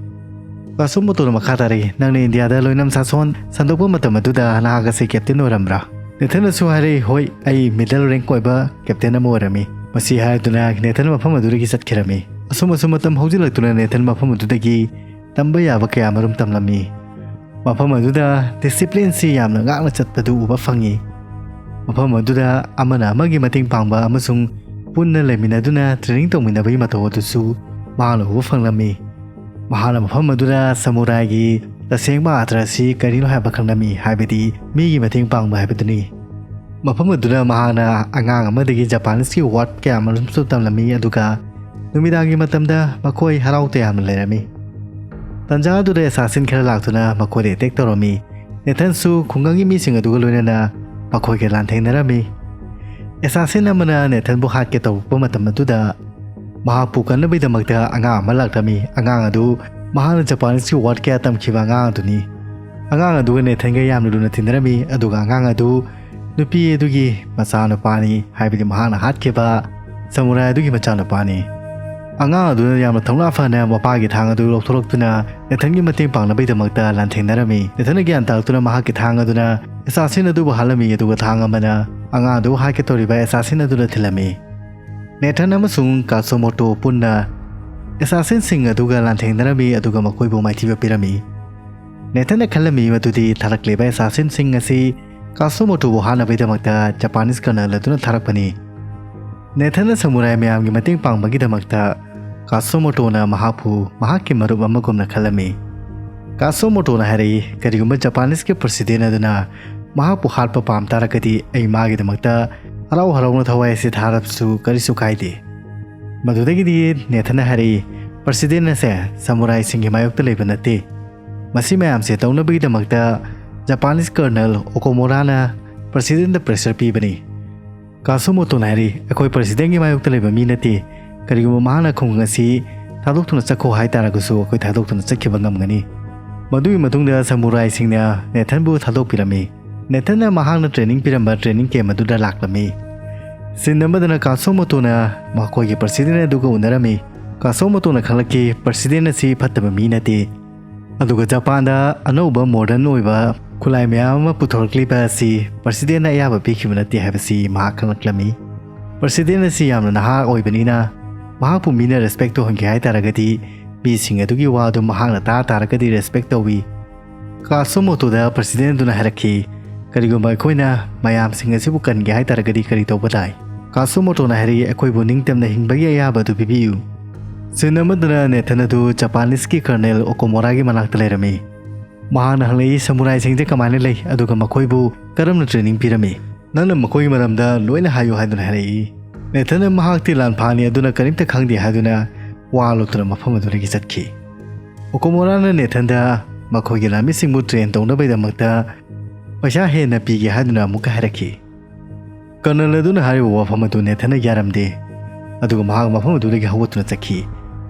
ꯀꯥꯠꯁꯨꯃꯣꯇꯣꯅ ꯃꯈꯥ ꯇꯥꯔꯛꯏ, "ꯅꯪꯅ ꯏꯟꯗꯤꯌꯥꯗ ꯂꯣꯏꯅꯝ ꯁꯥꯁꯣꯟ ꯁꯟꯗꯣꯛꯄ ꯃꯇꯝ ꯑꯗꯨꯗ ꯅꯍꯥꯛ ꯑꯁꯤ ꯀꯦꯞꯇꯦꯟ ꯑꯣꯏꯔꯝꯕ꯭ꯔꯥ?" ꯅꯦꯊꯟꯅꯁꯨ ꯍꯥꯏꯔꯛꯏ, "ꯍꯣꯏ, ꯑꯩ ꯃꯤꯗꯜ ꯔꯦꯡꯛ ꯑꯣꯏꯕ ꯀꯦꯞꯇꯦꯟ ꯑꯃ ꯑꯣꯏꯔꯝꯃꯤ꯫" ꯃꯁꯤ ꯍꯥꯏꯗꯨꯅ ꯅꯦꯊꯟ ꯃꯐꯝ ꯑꯗꯨꯗꯒꯤ ꯆꯠꯈꯤꯔꯝꯃꯤ꯫ ꯑꯁꯨꯝ ꯑꯁꯨꯝ ꯃꯇꯝ ꯍꯧꯖꯤꯜꯂꯛꯇꯨꯅ ꯅꯦꯊꯟ ꯃꯐꯝ ꯑꯗꯨꯗꯒꯤ ꯇꯝꯕ ꯌꯥꯕ ꯀꯌꯥ ꯃꯔꯨꯝ ꯇꯝꯂꯝꯃꯤ꯫ ꯃꯐꯝ ꯑꯗꯨꯗ ꯗꯤꯁꯤꯄ꯭ꯂꯤꯟꯁꯤ ꯌꯥꯝꯅ ꯉꯥꯛꯅ ꯆꯠꯄꯗꯨ ꯎꯕ ꯐꯪꯉꯤ꯫ ꯃꯐꯝ ꯑꯗꯨꯗ ꯑꯃꯅ ꯑꯃꯒꯤ ꯃꯇꯦꯡ ꯄꯥꯡꯕ ꯑꯃꯁꯨꯡ ꯄꯨꯟꯅ ꯂꯩꯃꯤꯟꯅꯗꯨꯅ ꯇ꯭ꯔꯦꯅꯤꯡ ꯇꯧꯃꯤꯟꯅꯕꯒꯤ ꯃꯇꯧ ꯑꯗꯨꯁꯨ ꯃꯍꯥꯛꯅ ꯎꯕ ꯐꯪꯂꯝꯃꯤ꯫ ꯃꯍꯥꯛꯅ ꯃꯐꯝ ꯑꯗꯨꯗ ꯁꯃꯨꯔꯥꯏꯒꯤ ꯇꯁꯦꯡꯕ ꯑꯥꯔꯊ ꯑꯁꯤ ꯀꯔꯤꯅꯣ ꯍꯥꯏꯕ ꯈꯪꯂꯝꯃꯤ, ꯍꯥꯏꯕꯗꯤ ꯃꯤꯒꯤ ꯃꯇꯦꯡ ꯄꯥꯡꯕ ꯍꯥꯏꯕꯗꯨꯅꯤ꯫ ꯃꯐꯝ ꯑꯗꯨꯗ ꯃꯍꯥꯛꯅ ꯑꯉꯥꯡ ꯑꯃꯗꯒꯤ ꯖꯄꯥꯅꯤꯁꯀꯤ ꯋꯥꯔꯗ ꯀꯌꯥ ꯑꯃꯔꯣꯝꯁꯨ ꯇꯝꯂꯝꯃꯤ, ꯑꯗꯨꯒ ꯅꯨꯃꯤꯗꯥꯡꯒꯤ ꯃꯇꯝꯗ ꯃꯈꯣꯏ ꯍꯔꯥꯎ ꯇꯌꯥꯝꯅ ꯂꯩꯔꯝꯃꯤ꯫ ꯇꯟꯖꯥ ꯑꯗꯨꯗ ꯑꯦꯁꯥꯁꯤꯟ ꯈꯔ ꯂꯥꯛꯇꯨꯅ ꯃꯈꯣꯏꯗ ꯑꯦꯇꯦꯛ ꯇꯧꯔꯝꯃꯤ꯫ ꯅꯦꯊꯟꯁꯨ ꯈꯨꯡꯒꯪꯒꯤ ꯃꯤꯁꯤꯡ ꯑꯗꯨꯒ ꯂꯣꯏꯅꯅ ꯃꯈꯣꯏꯒ ꯂꯥꯟꯊꯦꯡꯅꯔꯝꯃꯤ꯫ ꯑꯦꯁꯥꯁꯤꯟ ꯑꯃꯅ ꯅꯦꯊꯟꯕꯨ ꯍꯥꯠꯀꯦ ꯇꯧꯔꯛꯄ ꯃꯇꯝ ꯑꯗꯨꯗ ꯃꯍꯥꯛꯄꯨ ꯀꯟꯅꯕꯒꯤꯗꯃꯛꯇ ꯑꯉꯥꯡ ꯑꯃ ꯂꯥꯛꯂꯝꯃꯤ꯫ ꯑꯉꯥꯡ ꯑꯗꯨ ꯃꯍꯥꯛꯅ ꯖꯄꯥꯅꯤꯁꯀꯤ ꯋꯥꯔꯗ ꯀꯌꯥ ꯇꯝꯈꯤꯕ ꯑꯉꯥꯡ ꯑꯗꯨꯅꯤ꯫ ꯑꯉꯥꯡ ꯑꯗꯨꯒ ꯅꯦꯊꯟꯒ ꯌꯥꯝꯅ ꯂꯨꯅ ꯇꯤꯟꯅꯔꯝꯃꯤ, ꯑꯗꯨꯒ ꯑꯉꯥꯡ ꯑꯗꯨ ꯅꯨꯄꯤ ꯑꯗꯨꯒꯤ ꯃꯆꯥꯅꯨꯄꯥꯅꯤ, ꯍꯥꯏꯕꯗꯤ ꯃꯍꯥꯛꯅ ꯍꯥꯠꯈꯤꯕ ꯁꯃꯨꯔꯥꯏ ꯑꯗꯨꯒꯤ ꯃꯆꯥꯅꯨꯄꯥꯅꯤ꯫ ꯑꯉꯥꯡ ꯑꯗꯨꯅ ꯌꯥꯝꯅ ꯊꯧꯅꯥ ꯐꯅ ꯃꯄꯥꯒꯤ ꯊꯥꯡ ꯑꯗꯨ ꯂꯧꯊꯣꯔꯛꯇꯨꯅ ꯅꯦꯊꯟꯒꯤ ꯃꯇꯦꯡ ꯄꯥꯡꯅꯕꯒꯤꯗꯃꯛꯇ ꯂꯥꯟꯊꯦꯡꯅꯔꯝꯃꯤ꯫ ꯅꯦꯊꯟꯅ ꯒ꯭ꯌꯥꯟ ꯇꯥꯔꯛꯇꯨꯅ ꯃꯍꯥꯛꯀꯤ ꯊꯥꯡ ꯑꯗꯨꯅ ꯑꯦꯁꯥꯁꯤꯟ ꯑꯗꯨꯕꯨ ꯍꯥꯠꯂꯝꯃꯤ, ꯑꯗꯨꯒ ꯊꯥꯡ ꯑꯃꯅ ꯑꯉꯥꯡ ꯑꯗꯨ ꯍꯥꯠꯀꯦ ꯇꯧꯔꯤꯕ ꯑꯦꯁꯥꯁꯤꯟ ꯑꯗꯨꯗ ꯊꯤꯜꯂꯝꯃꯤ꯫ ꯅꯦꯊꯟ ꯑꯃꯁꯨꯡ ꯀꯥꯁꯣꯃꯣꯇꯣ ꯄꯨꯟꯅ ꯑꯦꯁꯥꯁꯤꯟꯁꯤꯡ ꯑꯗꯨꯒ ꯂꯥꯟꯊꯦꯡꯅꯔꯝꯃꯤ, ꯑꯗꯨꯒ ꯃꯈꯣꯏꯕꯨ ꯃꯥꯏꯊꯤꯕ ꯄꯤꯔꯝꯃꯤ꯫ ꯅꯦꯊꯟꯅ ꯈꯜꯂꯝꯃꯤ ꯃꯗꯨꯗꯤ ꯊꯥꯔꯛꯂꯤꯕ ꯑꯦꯁꯥꯁꯤꯟꯁꯤꯡ ꯑꯁꯤ ꯀꯥꯁꯣꯃꯣꯇꯣꯕꯨ ꯍꯥꯠꯅꯕꯒꯤꯗꯃꯛꯇ ꯖꯄꯥꯅꯤꯁ ꯀꯔꯅꯜ ꯑꯗꯨꯅ ꯊꯥꯔꯛꯄꯅꯤ꯫ ꯅꯦꯊꯟꯅ ꯁꯃꯨꯔꯥꯏ ꯃꯌꯥꯝꯒꯤ ꯃꯇꯦꯡ ꯄꯥꯡꯕꯒꯤꯗꯃꯛꯇ ꯀꯥꯁꯣꯃꯣꯇꯣꯅ ꯃꯍꯥꯛꯄꯨ ꯃꯍꯥꯛꯀꯤ ꯃꯔꯨꯞ ꯑꯃꯒꯨꯝꯅ ꯈꯜꯂꯝꯃꯤ꯫ ꯀꯥꯁꯣꯃꯣꯇꯣꯅ ꯍꯥꯏꯔꯛꯏ, "ꯀꯔꯤꯒꯨꯝꯕ ꯖꯄꯥꯅꯤꯁꯀꯤ ꯄ꯭ꯔꯁꯤꯗꯦꯟ ꯑꯗꯨꯅ ꯃꯍꯥꯛꯄꯨ ꯍꯥꯠꯄ ꯄꯥꯝ ꯇꯥꯔꯒꯗꯤ, ꯑꯩ ꯃꯥꯒꯤꯗꯃꯛꯇ ꯍꯔꯥꯎ ꯍꯔꯥꯎꯅ ꯊꯋꯥꯏ ꯑꯁꯤ ꯊꯥꯔꯕꯁꯨ ꯀꯔꯤꯁꯨ ꯀꯥꯏꯗꯦ"꯫ ꯃꯗꯨꯗꯒꯤꯗꯤ ꯅꯦꯊꯟꯅ ꯍꯥꯏꯔꯛꯏ, "ꯄ꯭ꯔꯁꯤꯗꯦꯟ ꯑꯁꯦ ꯁꯃꯨꯔꯥꯏꯁꯤꯡꯒꯤ ꯃꯥꯌꯣꯛꯇ ꯂꯩꯕ ꯅꯠꯇꯦ꯫ ꯃꯁꯤ ꯃꯌꯥꯝꯁꯦ ꯇꯧꯅꯕꯒꯤꯗꯃꯛꯇ ꯖꯄꯥꯅꯤꯁ ꯀꯔꯅꯜ ꯑꯣꯀꯣꯃꯣꯔꯥꯅ ꯄ꯭ꯔꯁꯤꯗꯦꯟꯗ ꯄ꯭ꯔꯦꯁꯔ ꯄꯤꯕꯅꯤ"꯫ ꯀꯥꯁꯨꯃꯣꯇꯣꯅ ꯍꯥꯏꯔꯤ, "ꯑꯩꯈꯣꯏ ꯄ꯭ꯔꯁꯤꯗꯦꯟꯒꯤ ꯃꯥꯌꯣꯛꯇ ꯂꯩꯕ ꯃꯤ ꯅꯠꯇꯦ꯫ ꯀꯔꯤꯒꯨꯝꯕ ꯃꯍꯥꯛꯅ ꯈꯨꯡꯒꯪ ꯑꯁꯤ ꯊꯥꯗꯣꯛꯇꯨꯅ ꯆꯠꯈꯣ ꯍꯥꯏ ꯇꯥꯔꯒꯁꯨ, ꯑꯩꯈꯣꯏ ꯊꯥꯗꯣꯛꯇꯨꯅ ꯆꯠꯈꯤꯕ ꯉꯝꯒꯅꯤ"꯫ ꯃꯗꯨꯒꯤ ꯃꯇꯨꯡꯗ ꯁꯃꯨꯔꯥꯏꯁꯤꯡꯅ ꯅꯦꯊꯟꯕꯨ ꯊꯥꯗꯣꯛꯄꯤꯔꯝꯃꯤ꯫ ꯅꯦꯊꯟꯅ ꯃꯍꯥꯛꯅ ꯇ꯭ꯔꯦꯅꯤꯡ ꯄꯤꯔꯝꯕ ꯇ꯭ꯔꯦꯅꯤꯡ ꯀꯦꯝ ꯑꯗꯨꯗ ꯂꯥꯛꯂꯝꯃꯤ꯫ ꯁꯤꯟ ꯑꯃꯗꯅ ꯀꯥꯁꯣꯃꯣꯇꯣꯅ ꯃꯈꯣꯏꯒꯤ ꯄ꯭ꯔꯁꯤꯗꯦꯟ ꯑꯗꯨꯒ ꯎꯅꯔꯝꯃꯤ꯫ ꯀꯥꯁꯣꯃꯣꯇꯣꯅ ꯈꯪꯂꯛꯈꯤ, ꯄ꯭ꯔꯁꯤꯗꯦꯟ ꯑꯁꯤ ꯐꯠꯇꯕ ꯃꯤ ꯅꯠꯇꯦ꯫ ꯑꯗꯨꯒ ꯖꯄꯥꯟꯗ ꯑꯅꯧꯕ ꯃꯣꯗꯔꯟ ꯑꯣꯏꯕ ꯈꯨꯠꯂꯥꯏ ꯃꯌꯥꯝ ꯑꯃ ꯄꯨꯊꯣꯔꯛꯂꯤꯕ ꯑꯁꯤ ꯄ꯭ꯔꯁꯤꯗꯦꯟꯅ ꯑꯌꯥꯕ ꯄꯤꯈꯤꯕ ꯅꯠꯇꯦ ꯍꯥꯏꯕꯁꯤ ꯃꯍꯥꯛ ꯈꯪꯂꯛꯂꯝꯃꯤ꯫ ꯄ꯭ꯔꯁꯤꯗꯦꯟ ꯑꯁꯤ ꯌꯥꯝꯅ ꯅꯍꯥ ꯑꯣꯏꯕꯅꯤꯅ ꯃꯍꯥꯛꯄꯨ ꯃꯤꯅ ꯔꯦꯁꯄꯦꯛ ꯇꯧꯍꯟꯒꯦ ꯍꯥꯏ ꯇꯥꯔꯒꯗꯤ ꯃꯤꯁꯤꯡ ꯑꯗꯨꯒꯤ ꯋꯥ ꯑꯗꯨ ꯃꯍꯥꯛꯅ ꯇꯥ ꯇꯥꯔꯒꯗꯤ ꯔꯦꯁꯄꯦꯛ ꯇꯧꯏ꯫ ꯀꯥꯁꯨꯃꯣꯇꯣꯗ ꯄ꯭ꯔꯁꯤꯗꯦꯟ ꯑꯗꯨꯅ ꯍꯥꯏꯔꯛꯈꯤ, "ꯀꯔꯤꯒꯨꯝꯕ ꯑꯩꯈꯣꯏꯅ ꯃꯌꯥꯝꯁꯤꯡ ꯑꯁꯤꯕꯨ ꯀꯟꯒꯦ ꯍꯥꯏ ꯇꯥꯔꯒꯗꯤ ꯀꯔꯤ ꯇꯧꯕ ꯇꯥꯏ?" ꯀꯥꯁꯨꯃꯣꯇꯣꯅ ꯍꯥꯏꯔꯛꯏ, "ꯑꯩꯈꯣꯏꯕꯨ ꯅꯤꯡꯇꯝꯅ ꯍꯤꯡꯕꯒꯤ ꯑꯌꯥꯕ ꯑꯗꯨ ꯄꯤꯕꯤꯌꯨ"꯫ ꯁꯤꯟ ꯑꯃꯗꯅ ꯅꯦꯊꯟ ꯑꯗꯨ ꯖꯄꯥꯅꯤꯁꯀꯤ ꯀꯔꯅꯦꯜ ꯑꯣꯀꯣꯃꯣꯔꯥꯒꯤ ꯃꯅꯥꯛꯇ ꯂꯩꯔꯝꯃꯤ꯫ ꯃꯍꯥꯛꯅ ꯍꯪꯂꯛꯏ, "ꯁꯃꯨꯔꯥꯏꯁꯤꯡꯁꯦ ꯀꯃꯥꯏꯅ ꯂꯩ, ꯑꯗꯨꯒ ꯃꯈꯣꯏꯕꯨ ꯀꯔꯝꯅ ꯇ꯭ꯔꯦꯅꯤꯡ ꯄꯤꯔꯝꯃꯤ? ꯅꯪꯅ ꯃꯈꯣꯏꯒꯤ ꯃꯔꯝꯗ ꯂꯣꯏꯅ ꯍꯥꯏꯌꯨ" ꯍꯥꯏꯗꯨꯅ ꯍꯥꯏꯔꯛꯏ꯫ ꯅꯦꯊꯟꯅ ꯃꯍꯥꯛꯇꯤ ꯂꯥꯟꯐꯥꯅꯤ ꯑꯗꯨꯅ ꯀꯔꯤꯝꯇ ꯈꯪꯗꯦ ꯍꯥꯏꯗꯨꯅ ꯋꯥ ꯂꯣꯠꯇꯨꯅ ꯃꯐꯝ ꯑꯗꯨꯗꯒꯤ ꯆꯠꯈꯤ꯫ ꯑꯣꯀꯣꯃꯣꯔꯥꯅ ꯅꯦꯊꯟꯗ ꯃꯈꯣꯏꯒꯤ ꯂꯥꯟꯃꯤꯁꯤꯡꯕꯨ ꯇ꯭ꯔꯦꯟ ꯇꯧꯅꯕꯒꯤꯗꯃꯛꯇ ꯄꯩꯁꯥ ꯍꯦꯟꯅ ꯄꯤꯒꯦ ꯍꯥꯏꯗꯨꯅ ꯑꯃꯨꯛꯀ ꯍꯥꯏꯔꯛꯈꯤ꯫ ꯀꯔꯅꯜ ꯑꯗꯨꯅ ꯍꯥꯏꯔꯤꯕ ꯋꯥꯐꯝ ꯑꯗꯨ ꯅꯦꯊꯟꯅ ꯌꯥꯔꯝꯗꯦ, ꯑꯗꯨꯒ ꯃꯍꯥꯛ ꯃꯐꯝ ꯑꯗꯨꯗꯒꯤ ꯍꯧꯒꯠꯇꯨꯅ ꯆꯠꯈꯤ꯫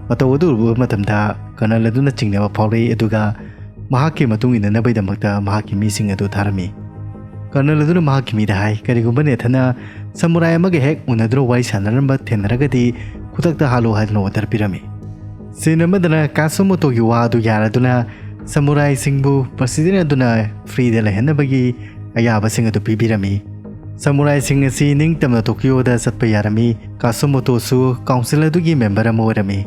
ꯃꯇꯧ ꯑꯗꯨ ꯎꯔꯨꯕ ꯃꯇꯝꯗ ꯀꯔꯅꯜ ꯑꯗꯨꯅ ꯆꯤꯡꯅꯕ ꯐꯥꯎꯔꯛꯏ, ꯑꯗꯨꯒ ꯃꯍꯥꯛꯀꯤ ꯃꯇꯨꯡ ꯏꯟꯅꯅꯕꯒꯤꯗꯃꯛꯇ ꯃꯍꯥꯛꯀꯤ ꯃꯤꯁꯤꯡ ꯑꯗꯨ ꯊꯥꯔꯝꯃꯤ꯫ ꯀꯔꯅꯜ ꯑꯗꯨꯅ ꯃꯍꯥꯛꯀꯤ ꯃꯤꯗ ꯍꯥꯏ, "ꯀꯔꯤꯒꯨꯝꯕ ꯅꯦꯊꯟꯅ ꯁꯃꯨꯔꯥꯏ ꯑꯃꯒ ꯍꯦꯛ ꯎꯅꯗꯨꯅ ꯋꯥꯔꯤ ꯁꯥꯟꯅꯔꯝꯕ ꯊꯦꯡꯅꯔꯒꯗꯤ ꯈꯨꯗꯛꯇ ꯍꯥꯠꯂꯨ" ꯍꯥꯏꯗꯨꯅ ꯑꯣꯔꯗꯔ ꯄꯤꯔꯝꯃꯤ꯫ ꯁꯤꯟ ꯑꯃꯗꯅ ꯀꯥꯁꯨꯃꯣꯇꯣꯒꯤ ꯋꯥ ꯑꯗꯨ ꯌꯥꯔꯗꯨꯅ ꯁꯃꯨꯔꯥꯏꯁꯤꯡꯕꯨ ꯄ꯭ꯔꯁꯤꯗꯦꯟ ꯑꯗꯨꯅ ꯐ꯭ꯔꯤꯗ ꯂꯩꯍꯟꯅꯕꯒꯤ ꯑꯌꯥꯕꯁꯤꯡ ꯑꯗꯨ ꯄꯤꯕꯤꯔꯝꯃꯤ꯫ ꯁꯃꯨꯔꯥꯏꯁꯤꯡ ꯑꯁꯤ ꯅꯤꯡꯇꯝꯅ ꯇꯣꯀꯤꯌꯣꯗ ꯆꯠꯄ ꯌꯥꯔꯝꯃꯤ꯫ ꯀꯥꯁꯨꯃꯣꯇꯣꯁꯨ ꯀꯥꯎꯟꯁꯤꯜ ꯑꯗꯨꯒꯤ ꯃꯦꯝꯕꯔ ꯑꯃ ꯑꯣꯏꯔꯝꯃꯤ꯫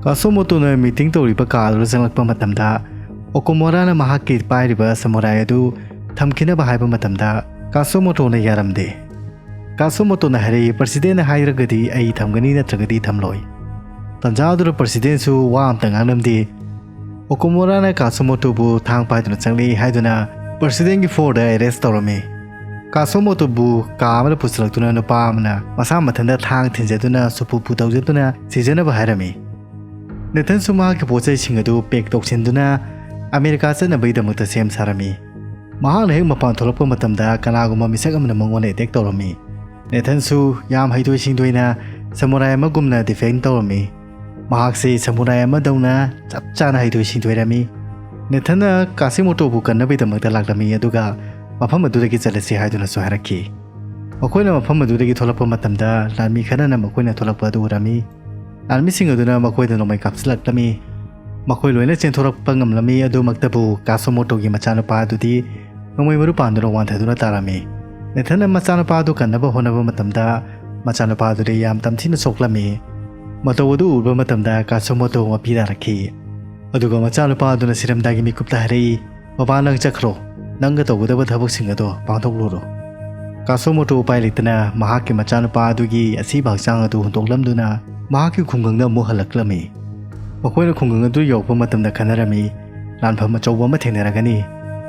ꯀꯥꯁꯨꯃꯣꯇꯣꯅ ꯃꯤꯇꯤꯡ ꯇꯧꯔꯤꯕ ꯀꯥ ꯑꯗꯨꯗ ꯆꯪꯂꯛꯄ ꯃꯇꯝꯗ ꯑꯣꯀꯣꯃꯣꯔꯥꯅ ꯃꯍꯥꯛꯀꯤ ꯄꯥꯏꯔꯤꯕ ꯁꯃꯨꯔꯥꯏ ꯑꯗꯨ ꯊꯝꯈꯤꯅꯕ ꯍꯥꯏꯕ ꯃꯇꯝꯗ ꯀꯥꯁꯨꯃꯣꯇꯣꯅ ꯌꯥꯔꯝꯗꯦ꯫ ꯀꯥꯁꯨꯃꯣꯇꯣꯅ ꯍꯥꯏꯔꯛꯏ, "ꯄ꯭ꯔꯁꯤꯗꯦꯟꯅ ꯍꯥꯏꯔꯒꯗꯤ ꯑꯩ ꯊꯝꯒꯅꯤ, ꯅꯠꯇ꯭ꯔꯒꯗꯤ ꯊꯝꯂꯣꯏ"꯫ ꯇꯟꯖꯥ ꯑꯗꯨꯗ ꯄ꯭ꯔꯁꯤꯗꯦꯟꯁꯨ ꯋꯥ ꯑꯝꯇ ꯉꯥꯡꯂꯝꯗꯦ꯫ ꯑꯣꯀꯣꯃꯣꯔꯥꯅ ꯀꯥꯁꯨꯃꯣꯇꯣꯕꯨ ꯊꯥꯡ ꯄꯥꯏꯗꯨꯅ ꯆꯪꯂꯛꯏ ꯍꯥꯏꯗꯨꯅ ꯄ꯭ꯔꯁꯤꯗꯦꯟꯒꯤ ꯐꯣꯔꯗ ꯑꯦꯔꯦꯁ ꯇꯧꯔꯝꯃꯤ꯫ ꯀꯥꯁꯨꯃꯣꯇꯣꯕꯨ ꯀꯥ ꯑꯃꯗ ꯄꯨꯁꯤꯜꯂꯛꯇꯨꯅ ꯅꯨꯄꯥ ꯑꯃꯅ ꯃꯁꯥ ꯃꯊꯟꯇ ꯊꯥꯡ ꯊꯤꯟꯖꯗꯨꯅ ꯁꯨꯄꯨ ꯄꯨ ꯇꯧꯖꯗꯨꯅ ꯁꯤꯖꯅꯕ ꯍꯥꯏꯔꯝꯃꯤ꯫ ꯅꯦꯊꯟꯁꯨ ꯃꯍꯥꯛꯀꯤ ꯄꯣꯠ ꯆꯩꯁꯤꯡ ꯑꯗꯨ ꯄꯦꯛ ꯇꯧꯁꯤꯟꯗꯨꯅ ꯑꯃꯦꯔꯤꯀꯥ ꯆꯠꯅꯕꯒꯤꯗꯃꯛꯇ ꯁꯦꯝ ꯁꯥꯔꯝꯃꯤ꯫ ꯃꯍꯥꯛꯅ ꯍꯦꯛ ꯃꯄꯥꯟ ꯊꯣꯛꯂꯛꯄ ꯃꯇꯝꯗ ꯀꯅꯥꯒꯨꯝꯕ ꯃꯤꯁꯛ ꯑꯃꯅ ꯃꯉꯣꯟꯗ ꯑꯦꯇꯦꯛ ꯇꯧꯔꯝꯃꯤ꯫ ꯅꯦꯊꯟꯁꯨ ꯌꯥꯝ ꯍꯩꯊꯣꯏ ꯁꯤꯡꯊꯣꯏꯅ ꯁꯃꯨꯔꯥꯏ ꯑꯃꯒꯨꯝꯅ ꯗꯤꯐꯦꯟ ꯇꯧꯔꯝꯃꯤ꯫ ꯃꯍꯥꯛꯁꯤ ꯁꯃꯨꯔꯥꯏ ꯑꯃꯗꯧꯅ ꯆꯞ ꯆꯥꯅ ꯍꯩꯊꯣꯏ ꯁꯤꯡꯊꯣꯏꯔꯝꯃꯤ꯫ ꯅꯦꯊꯟꯅ ꯀꯥꯁꯤꯃꯣꯇꯣꯕꯨ ꯀꯟꯅꯕꯒꯤꯗꯃꯛꯇ ꯂꯥꯛꯂꯝꯃꯤ, ꯑꯗꯨꯒ ꯃꯐꯝ ꯑꯗꯨꯗꯒꯤ ꯆꯠꯂꯁꯤ ꯍꯥꯏꯗꯨꯅꯁꯨ ꯍꯥꯏꯔꯛꯈꯤ꯫ ꯃꯈꯣꯏꯅ ꯃꯐꯝ ꯑꯗꯨꯗꯒꯤ ꯊꯣꯛꯂꯛꯄ ꯃꯇꯝꯗ ꯂꯥꯟꯃꯤ ꯈꯔꯅ ꯃꯈꯣꯏꯅ ꯊꯣꯛꯂꯛꯄ ꯑꯗꯨ ꯎꯔꯝꯃꯤ꯫ ꯂꯥꯟꯃꯤꯁꯤꯡ ꯑꯗꯨꯅ ꯃꯈꯣꯏꯗ ꯅꯣꯡꯃꯩ ꯀꯥꯞꯁꯤꯜꯂꯛꯂꯝꯃꯤ꯫ ꯃꯈꯣꯏ ꯂꯣꯏꯅ ꯆꯦꯟꯊꯣꯔꯛꯄ ꯉꯝꯂꯝꯃꯤ, ꯑꯗꯨꯃꯛꯇꯕꯨ ꯀꯥꯁꯨꯃꯣꯇꯣꯒꯤ ꯃꯆꯥꯅꯨꯄꯥ ꯑꯗꯨꯗꯤ ꯅꯣꯡꯃꯩ ꯃꯔꯨ ꯄꯥꯟꯗꯨꯅ ꯋꯥꯟꯊꯗꯨꯅ ꯇꯥꯔꯝꯃꯤ꯫ ꯅꯦꯊꯟꯅ ꯃꯆꯥꯅꯨꯄꯥ ꯑꯗꯨ ꯀꯟꯅꯕ ꯍꯣꯠꯅꯕ ꯃꯇꯝꯗ ꯃꯆꯥꯅꯨꯄꯥ ꯑꯗꯨꯗꯤ ꯌꯥꯝ ꯇꯝꯊꯤꯅ ꯁꯣꯛꯂꯝꯃꯤ꯫ ꯃꯇꯧ ꯑꯗꯨ ꯎꯔꯨꯕ ꯃꯇꯝꯗ ꯀꯥꯁꯨꯃꯣꯇꯣ ꯃꯄꯤ ꯇꯥꯔꯛꯈꯤ꯫ ꯑꯗꯨꯒ ꯃꯆꯥꯅꯨꯄꯥ ꯑꯗꯨꯅ ꯁꯤꯔꯝꯗꯥꯏꯒꯤ ꯃꯤꯀꯨꯞꯇ ꯍꯥꯏꯔꯛꯏ, "ꯕꯕꯥ, ꯅꯪ ꯆꯠꯈ꯭ꯔꯣ꯫ ꯅꯪꯒ ꯇꯧꯒꯗꯕ ꯊꯕꯛꯁꯤꯡ ꯑꯗꯣ ꯄꯥꯡꯊꯣꯛꯂꯨꯔꯣ"꯫ ꯀꯥꯁꯣꯃꯣꯇꯣ ꯎꯄꯥꯏ ꯂꯩꯇꯅ ꯃꯍꯥꯛꯀꯤ ꯃꯆꯥꯅꯨꯄꯥ ꯑꯗꯨꯒꯤ ꯑꯁꯤꯕ ꯍꯛꯆꯥꯡ ꯑꯗꯨ ꯍꯨꯟꯗꯣꯛꯂꯝꯗꯨꯅ ꯃꯍꯥꯛꯀꯤ ꯈꯨꯡꯒꯪꯗ ꯑꯃꯨꯛ ꯍꯜꯂꯛꯂꯝꯃꯤ꯫ ꯃꯈꯣꯏꯅ ꯈꯨꯡꯒꯪ ꯑꯗꯨ ꯌꯧꯔꯛꯄ ꯃꯇꯝꯗ ꯈꯟꯅꯔꯝꯃꯤ, ꯂꯥꯟꯐꯝ ꯑꯆꯧꯕ ꯑꯃ ꯊꯦꯡꯅꯔꯒꯅꯤ꯫